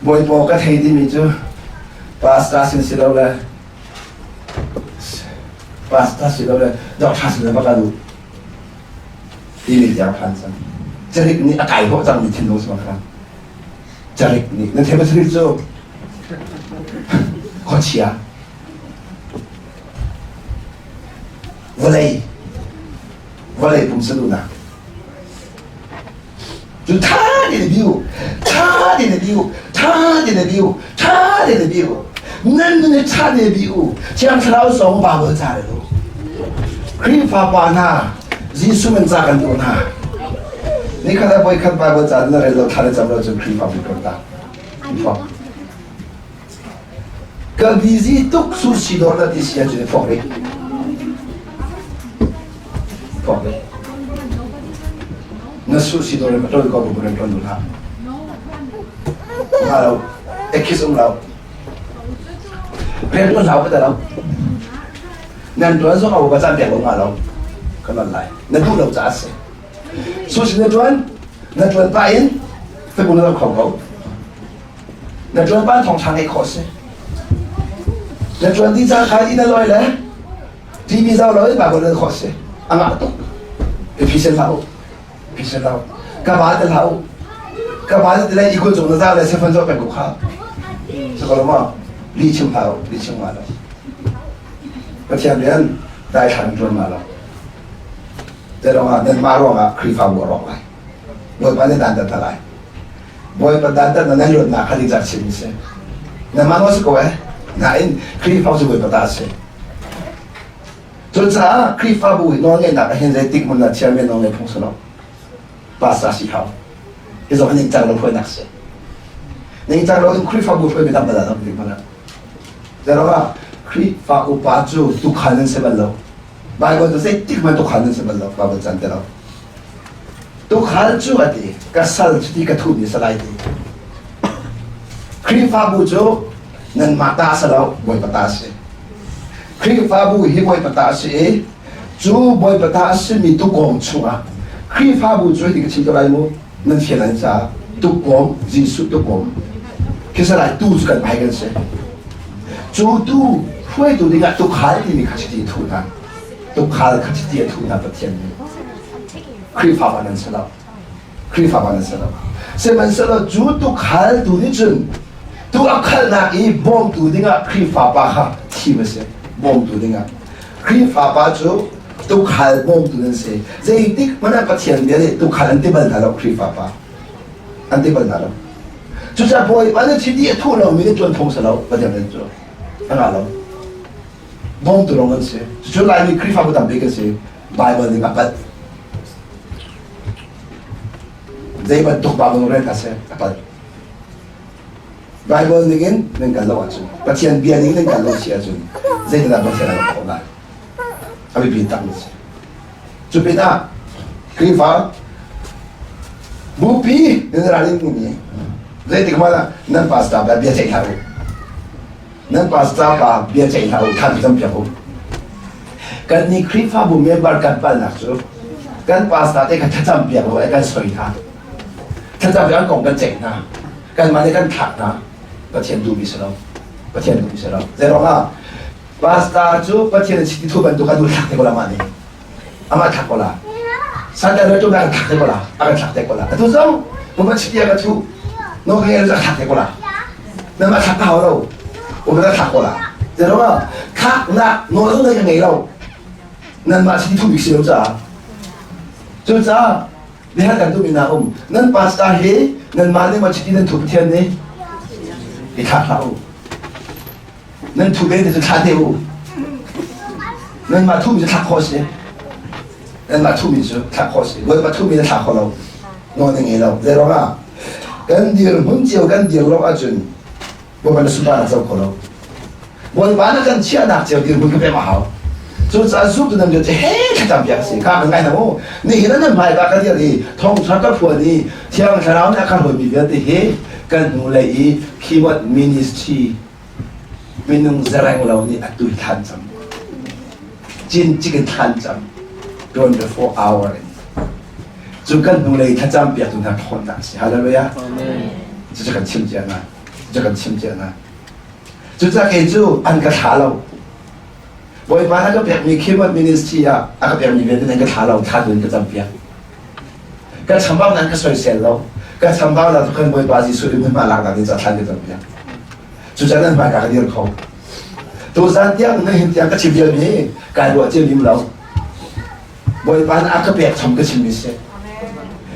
S1: Bawipa ka thei timi cu pastor sin si lo le pastor si lo le doctor sin le bak a duh timi tiang phan cang. Carik nih a kai hawh cangmi thinlung si bak Carik nih na thei ba carik cu khuachia vawlei vawlei pumsa duhnak cu tha tein a biu tha tein a biu tha tein a biu tha tein a biu nan nun hi tha tein a biu thiang thlarau song Bible ca rel u Khrihfa pa hna Jesuh min ca kan tuah hna nikhat ah voikhat Bible ca na rel lo thla na cam lo cun Khrihfa bu kan ta Ka busy tuk sushi dawr na ti si ahcun fok rih. Fok rih. Na sushi dawr in ṭol ko bu ren ṭon dul hlah. Ha lo. Ekis um lo. Rian ṭuan hlau ka lo. Nan ṭuan zong a ka caan pek lo nga lo. Ka non lai. Na duh lo caah si. Sushi na ṭuan, na ṭuan pah in Facebook na zoh kho ko. Na ṭuan thawngṭha ngeih khawh a si. Na ṭuan dih cang kha inn a lawi le TV zoh lo in Bible rel khawh a si. A ngah tuk. Ephisel hlah u. Ephisel hlah u. Ka ba te hlah u. Ka ba te le ikul cung na zau le sefan zoh peng ko kha. Sakolo ma li chim hlah u. Li chim ma lo. Pathian rian dai thlan ṭuan ma lo. Te ruangah nanmah ruangah Khrihfabu a rawk lai. Bawipa nih dan tat lai. Bawipa dantat na nan luatnak kha ningzak chim si. Nangmah nawl si ko eh. Nain Khrihfa cu Bawipa ta a si. Cucaah Khrihfabu hi nawlngeihnak ah hin zeitik hmun ah chairman nawlngei phung si lo. Pastor si hau. Hi zong hi ningcang lo hruainak si. Ningcang lo in Khrihfabu hruai mi tam bal ah hmanh ah. Zeruangah Khrihfa upa cu tukhal nan si bal lo. Bible cu zeitik hmanh tukhal nan si bal lo. Bible can ti lo. Tuukhal cu a ti, ka sal cu ti ka thuhmi si lai ti. Khrihfabu cu nanmah ta a si lo, Bawipa ta a si. Khrihfabu hi Bawipa ta a si i cu Bawipa ta a simi tukawm chungah Khrihfabu cu hiti ka chim te lai mu, nan fian an caah tukawm, Jesuh tukawm. Khi salai tu cu kan pai kan si. Cu tu hruaitu dingah tukhal timi kha chiti thuh hna. Tukhal kha chiti a thuh hna Pathian nih. Khrihfa nan si lo. Khrihfa nan si lo. Sihmanhsehlaw cu tukhaltu nih cun tu a khalnak i bawmtu dingah Khrihfa pa kha thim a si. Bawmtu dingah. Khrihfa pa cu tukhal bawmtu nan si. Zeitik hmanh ah Pathian bia nih tukhal an ti bal hna lo Khrihfa pa. An ti bal hna lo. Cucaah Bawipa nih chiti a thuh lomi nih ṭuan phung si lo Pathian nih cu. A ngah lo. Bawmtu lawng an si. Cucu Laimi Khrihfabu tampi kan si. Bible ning a palh. Zei bantuk Bible rel hna seh a palh. Bible ning in nan kal lo ahcun Pathian bia ning nan kal lo si ahcun zeitindah Pathian a rak khawh lai? A biapi takmi a si. Cu pinah Khrihfa bupi nan ralin mi zeitik hmanh ah nan pastor pa bia ceih hlah u. Nan pastor pa bia ceih hlah u, thla cam piak u. Kan nih Khrihfabu member kan palnak cu kan pastor te kha thlacam piak u, kan soi hna. Thlacam piak an kong kan ceih hna. Kanmah nih kan thlak hna. Pathian duhmi si lo. Pathian duhmi si lo. Zeiruangah pastor cu Pathian chiti thu bantuk a duh thlak te ko la mah nih. Amah thlak ko la. Satan le tu na kan thlak te ko la. A kan thlak te ko la. Atu zong puma chiti a ka thu. No ka ngel thlak te ko la. Na mah thlak ka hau lo. Uma na thlak ko la. Zeiruangah thlaknak nawl zong ka ngei lo. Nanmah chiti thu bik si lo caah. Cucaah Bia kan duhmi na um. Nan pastor hi nanmah nih ma chiti nan thu Pathian nih i thlak hlah u. Nan thu ve te cu thla te u. Nanmah thumi cu thlak khawh si. Nanmah thumi cu thlak khawh si. Bawipa thumi na thlak kho lo. Nawl na ngei lo. Zei ruangah kan dirhmun cio kan dir lo ahcun Bawipa na sunparnak co kho lo. Bawipa na kan chiahnak cio dirhmun ka pek a hau. Cucaah zumtu nan cu he thlacam piak si. Kha kan ngai hna mu. Nihin ah nan hmaika ka dir i thawngṭha ka phuan i Thiang Thlarau nih a ka hruaimi vialte hi kan hnulei i keyboard ministry minung zereng lo nih atu hi thlan cam. Cincik in thlan cam. 24 hour in. Cu kan hnulei thlacam piak tu hna ṭhawnnak si. Hallelujah. Cucu kan chim cia hna. Cucu kan chim cia hna. Cucaah kei cu an ka thla lo. Bawipa na ka pekmi Keyboard Ministry ah a ka pekmi vialte nan ka thla lo, thla tu in ka campiak. Ka chambau nan ka soisel lo. Ka chambau la tu khan Bawipa Jesuh in hmunhma lak nak ding ca thla ka campiak. Cucaah nan hmaika ka dir kho. Tuzan tiang na hin tiang ka chim vial mi kai ruah cia lim lo. Bawipa nih a ka pek chom ka chimmi si.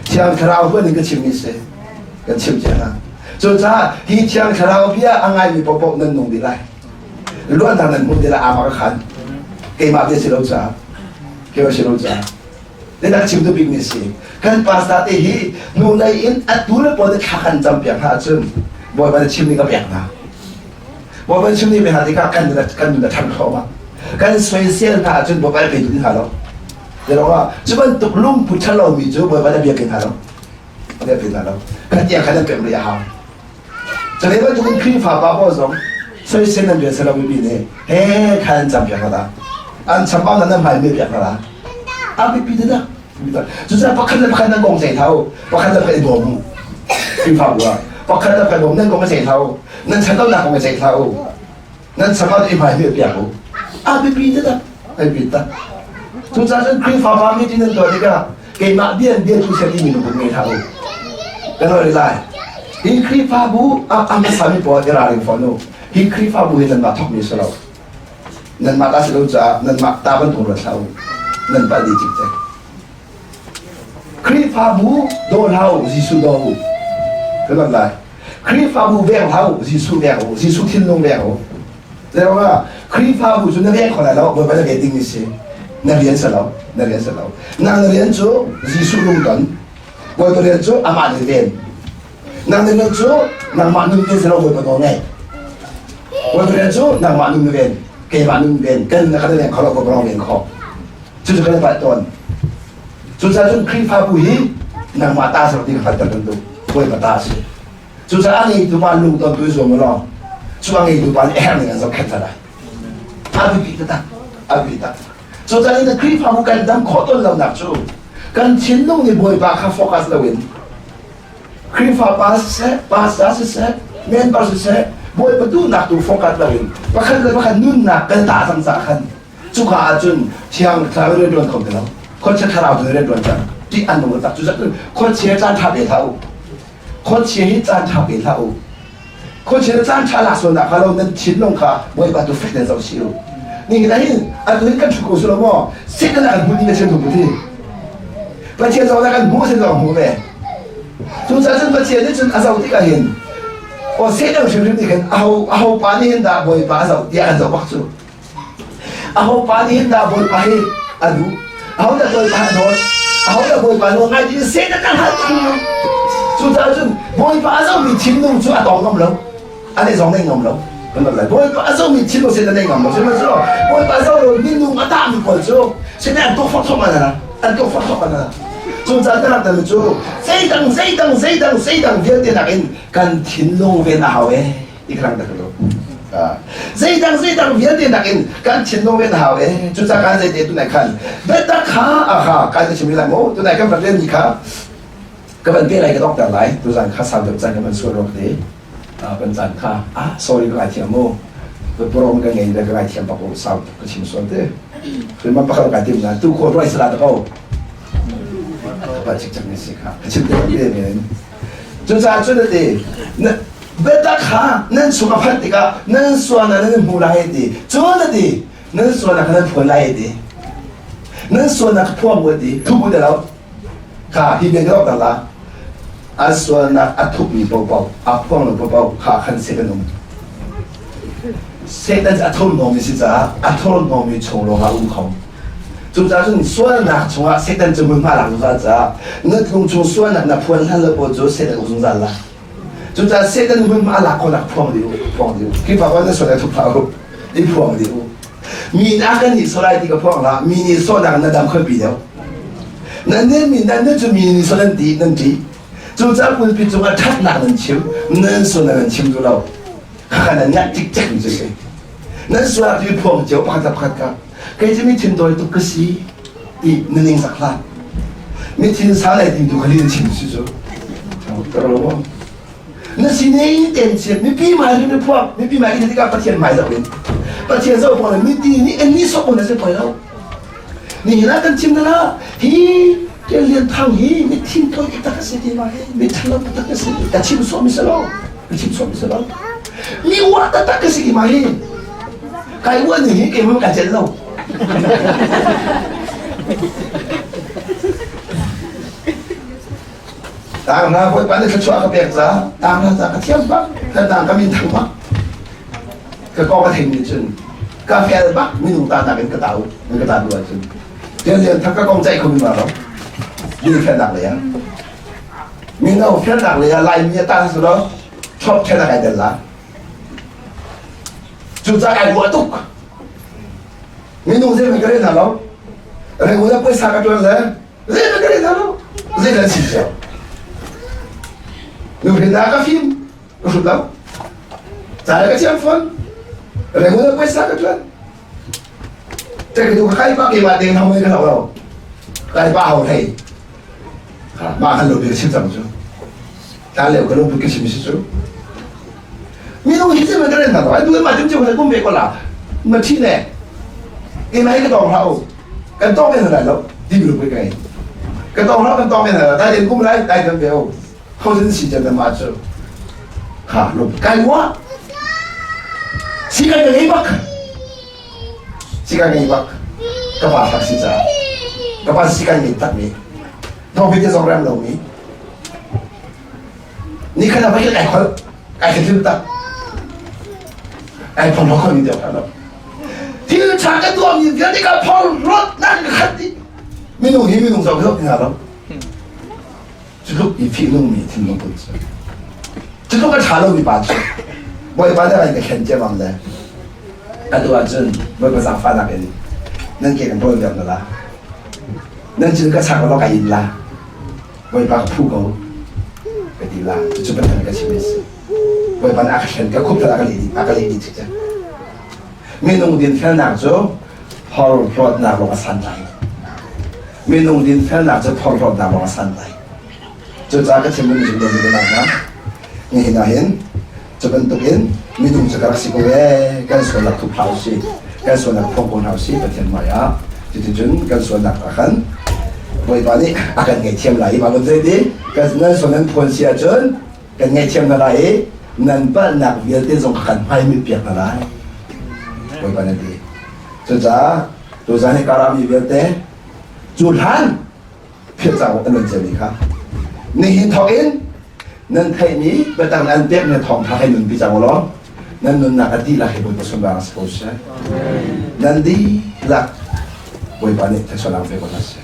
S1: Thiang Thlarau huan in ka chimmi si. Kan chim cia hna. Cucaah hi Thiang Thlarau bia a ngaimi paohpaoh nan nung dih lai. Luatnak nan hmuh dih lai ama ka khan. Keimah bia si lo caah. Keimah si lo caah. Zeidah chim duh bikmi si. Kan pastor te hi nu lei in atu le pawl thla kan cam piak hna ahcun Bawipa na chim ning ka pek hna. Bawipa chim ning hna tikah kan nun kan nun a ṭhan thluahmah. Kan soisel hna ahcun Bawipa na pe duh hna lo. Zeiruangah cu bantuk lungput ṭha lomi cu Bawipa na biakinn hna lo. A biakinn hna lo. Kha tiang khan nan pek rih a hau. Cule bantukin Khrihfa pa pawl zong soisel nan rian selo mipi nih he khan an cam piak hna. An chambau nan nan hmai mi piak hna. A biapi dah. Cucaah pakhat le pakhat nan kong zei hlah u. Pakhat le pakhat i bawm u. Khrihfabu ah pakhat le pakhat bawm nan kong i zei hlah u. Nan chanlonak kong i zei hlah u. Nan chambau i hmai mi piak u. A biapi dah. A biapi dah. Cucaah cun Khrihfa pa meeting nan tuah tikah keimah bia bia tu seh timi lungput ngei hlah u. Kan oi lai. Hi Khrihfabu a hmasami pawl i ralring fawn u. Hi Khrihfabu hi nanmah thawkmi si lo. Nanmah ta si lo caah nanmah ta bantuk ruat hlah u. Nan palh dih cikcek. Khrihfabu daw hlah u, Jesuh daw u. Kan rat lai. Khrihfabu veng hlah u, Jesuh veng u. Jesuh thinlung veng u. Zeiruangah Khrihfabu cu na veng kho lai lo, Bawipa na ven dingmi si. Na rian si lo, na rian si lo. Nang na rian cu Jesuh lungton. Bawipa rian cu amah nih ven. Nang na rian cu nangmah nun ven si lo, Bawipa nawl ngei. Bawipa rian cu nangmah nun na ven, keimah nun ven, kan na kan veng kho lo, Bawipa lawng ven kho. Cucu kan i palh tawn. Cucaah cun Khrihfabu hi nangmah ta si lo ti ka hngalhter kan duh. Bawipa ta a si. Cucaah a ngeitu pa lungton tu i zuam u law cu a ngeitu pa nih a herh ning an zohkhenh hna lai. A biapi taktak. A biapi tak. Cucaah na Khrihfabu kan dam khawh tawn lonak cu kan thinlung nih Bawipa kha focus loin Khrihfa pa siseh, pastor siseh, member siseh, Bawipa duhnak tu focus loin pakhat le pakhat nunnak kan tah cang caah khan cuka ahcun thiang thlarau rian ṭuan kho ti lo. Khuachia thlarau tu rian ṭuan cang. Ṭih an nung tak. Cucaah khuachia caan ṭha pe hlah u. Khuachia hi caan ṭha pe hlah u. Khuachia na caan ṭha lak sualnak kha lo nan thinlung kha Bawipa tu fek nan zoh chih u. Nihin ah hin atu hin kan ṭhu ko su lo maw? Satan an hmu ding a chim tu ti. Pathian zong kan hmu sin zong hmu ve. Cucaah cun Pathian nih cun a zoh tikah hin aw Satan hrimhrim nih khan aho aho pa nih hin dah Bawipa a zoh tiah an zoh bak cu. Aho pa nih hin dah Bawipa hi a duh? Aho dah Bawipa a dawt? Aho dah Bawipa nawl ngai ti Satan a hngalh tuk. Cucaah cun Bawipa a zohmi thinlung cu a tawng ngam lo. Ane zong nei ngam lo. Kan lai. Bawipa a zomi thil lo se nei ngam lo. Sihmanhsehlaw Bawipa zo lo minung a tahmi pawl cu sine an tukforh thawk ana. An tukforh thawk ana. Cucaah ka rak cu zeidang zeidang zeidang zeidang vialte nakin kan thinlung ven a hau ee ti ka lang tak lo. Zeidang zeidang vialte nakin kan thinlung ven a hau ee. Cucaah kan zeite tunai khan biatak kha aha kai ka chim lai mu tunai kan rak rian mi kha ka van pe lai ka dokter lai tuzan kha sau deuh caan ka van sual rok te kan caan kha ah sorry ka ngaithiam mu program ka ngei le ka ngaithiam bak u sau ka chim sual te ma pakhat ka tim na tu ko roi sala ta ko pa chik chak ni si kha ka chim te te men cu ca cu na ti biatak kha nan chung a phanh tikah nan sual na nan hmu lai ti cu na ti nan sual na nan phuan lai ti nan sual na phuang mu ti thu bu te lo Kha hi bia ka la a sualnak a thupmi paohpaoh a phuang lo paohpaoh kha khan Satan um. Satan cu a thurhnawmmi si caah a thurhnawmmi chung lawngah a um kho. Cucaah cun sualnak chungah Satan cu hmunhma lak zungzal caah na lung chung sualnak na phuan hlan lo paoh cu Satan uk zungzal la. Cucaah Satan hmunhma a lak khawhnak phuang dih u, phuang dih u. Khrihfa pa na sual na thup hlah u, i phuang dih u. Mi nih a kan nih sual lai ti ka phuang hlah, mi nih sawhnak na dam kho pi deuh. Nan nih mi nan nih cu mi nih sual nan ti nan ṭih. Cucaah pulpit cungah ṭhatnak nan chim, nan sual nan chim duh lo. Khakha nan ngah cikcek mi cu si. Nan sual ti phuang cio pakhat le pakhat ka. Kei cu mi thin tawi tuk ka si ti na ning zak hlah. Mi thin sa lai ti tu kha li na chim si cu. Na sining ten chiat mipi mai rin phuak mipi mai rin tikah Pathian mai zoh in Pathian zoh phuak mi ti nih an ni sok na si poi lo. Ni hina kan chim na hi Tian Lian Thang hi mi thin tawi tak a si ti ma hi mi thalo tak a si ka chim sawh mi si lo ka chim sawh mi si lo mi uah taktak ka si ki ma hi kai uah ni hi keimah ka celh lo tang na bawipa nih thluachuah ka pek ca tang na ca ka thiam bak ka tang ka min thang bak ka ko ka thei ni cun ka fel bak minung ta nak in ka tau ka ta duh ahcun lian lian thak ka kong ceih kho mi ma lo mi fel nak le ya mino fel nak le ya lai mi ta su lo chop ṭhen a kai del la Cucaah kai ruah tuk. Minung zei ka rel hna lo. Rengun ah puaisa ka ṭuan le zei ka rel hna lo. Zei nan si cio. Nuhrin ah ka fim, ka hrut lo. Ca le ka thiam fawn. Rengun ah puaisa ka ṭuan. Te ka kai pa keimah deng hau ka lo lo. Kai pa hau hlei. Mah kan lo bia chim cang cu. Ta leo ka lungput ka chim si cu. Minung hi cun kan ren hna lo. Ai tu ma tim cio kum ve ko la. Ma thi ne. E mai ka tong hlah u. Kan tong men hna lo. Ti mi lungput ka ngei. Kan tong hlah kan tong men hna. Tai den kum lai tai kan ve u. Ho sin si chan ma cu. Ha lung kai wa. Si kan ngei bak. Si kan ngei bak. Ka pa sak si ca. Ka pa si kan ngei tak mi. Thawng te zong rem lo mi. Ni khat ah kai khol kai thil tak ai phorhlawt kho ni deuh lo thil ṭha ka tuah mi vialte ka phorhlawt nak ka khat dih minung hi minung zoh zoh hna lo cu tluk i fihnung mi thinlung put cu cu tluk a ṭha lo mi pa cu bawipa nih ka khen ciammam le atu ahcun bawipa zaangfahnak in nan ke kan rawl viar na la nan cin ka chak lo ka in la Bawipa ka phu ko ka ti la cucu Pathian ka chim si Bawipa nih a ka hlen ka khup a ka leh a ka leh dih cikcek minung dinfelnak cu phorhlawtnak lawng a san lai minung dinfelnak cu phorhlawtnak lawng a san lai cucaah ka chim mi cu nak hna nihin ah hin cu bantukin minung cu ka rak si ko ee kan sualnak thup hlah usih kan sualnak phuang ko hna usih Pathian hmai ah cuticun kan sualnak ah khan Bawipa nih a kan ngaihthiam lai i mah zei ti kan nan sual nan phuan si ahcun kan ngaihthiam hna lai i nan palhnak vialte zong kha kan hmai mit piak hna lai Bawipa na ti cucaah tuzan hi karami vialte cu hlan philh cang an ciami kha nihin thawk in nan theihmi biatak an pekmi thawngṭha hei nunpi cang u law nan nunnak a dihlak hi Bawipa sunparnak si ko seh nan dihlak Bawipa nih thluachuahnak pe ko hna seh.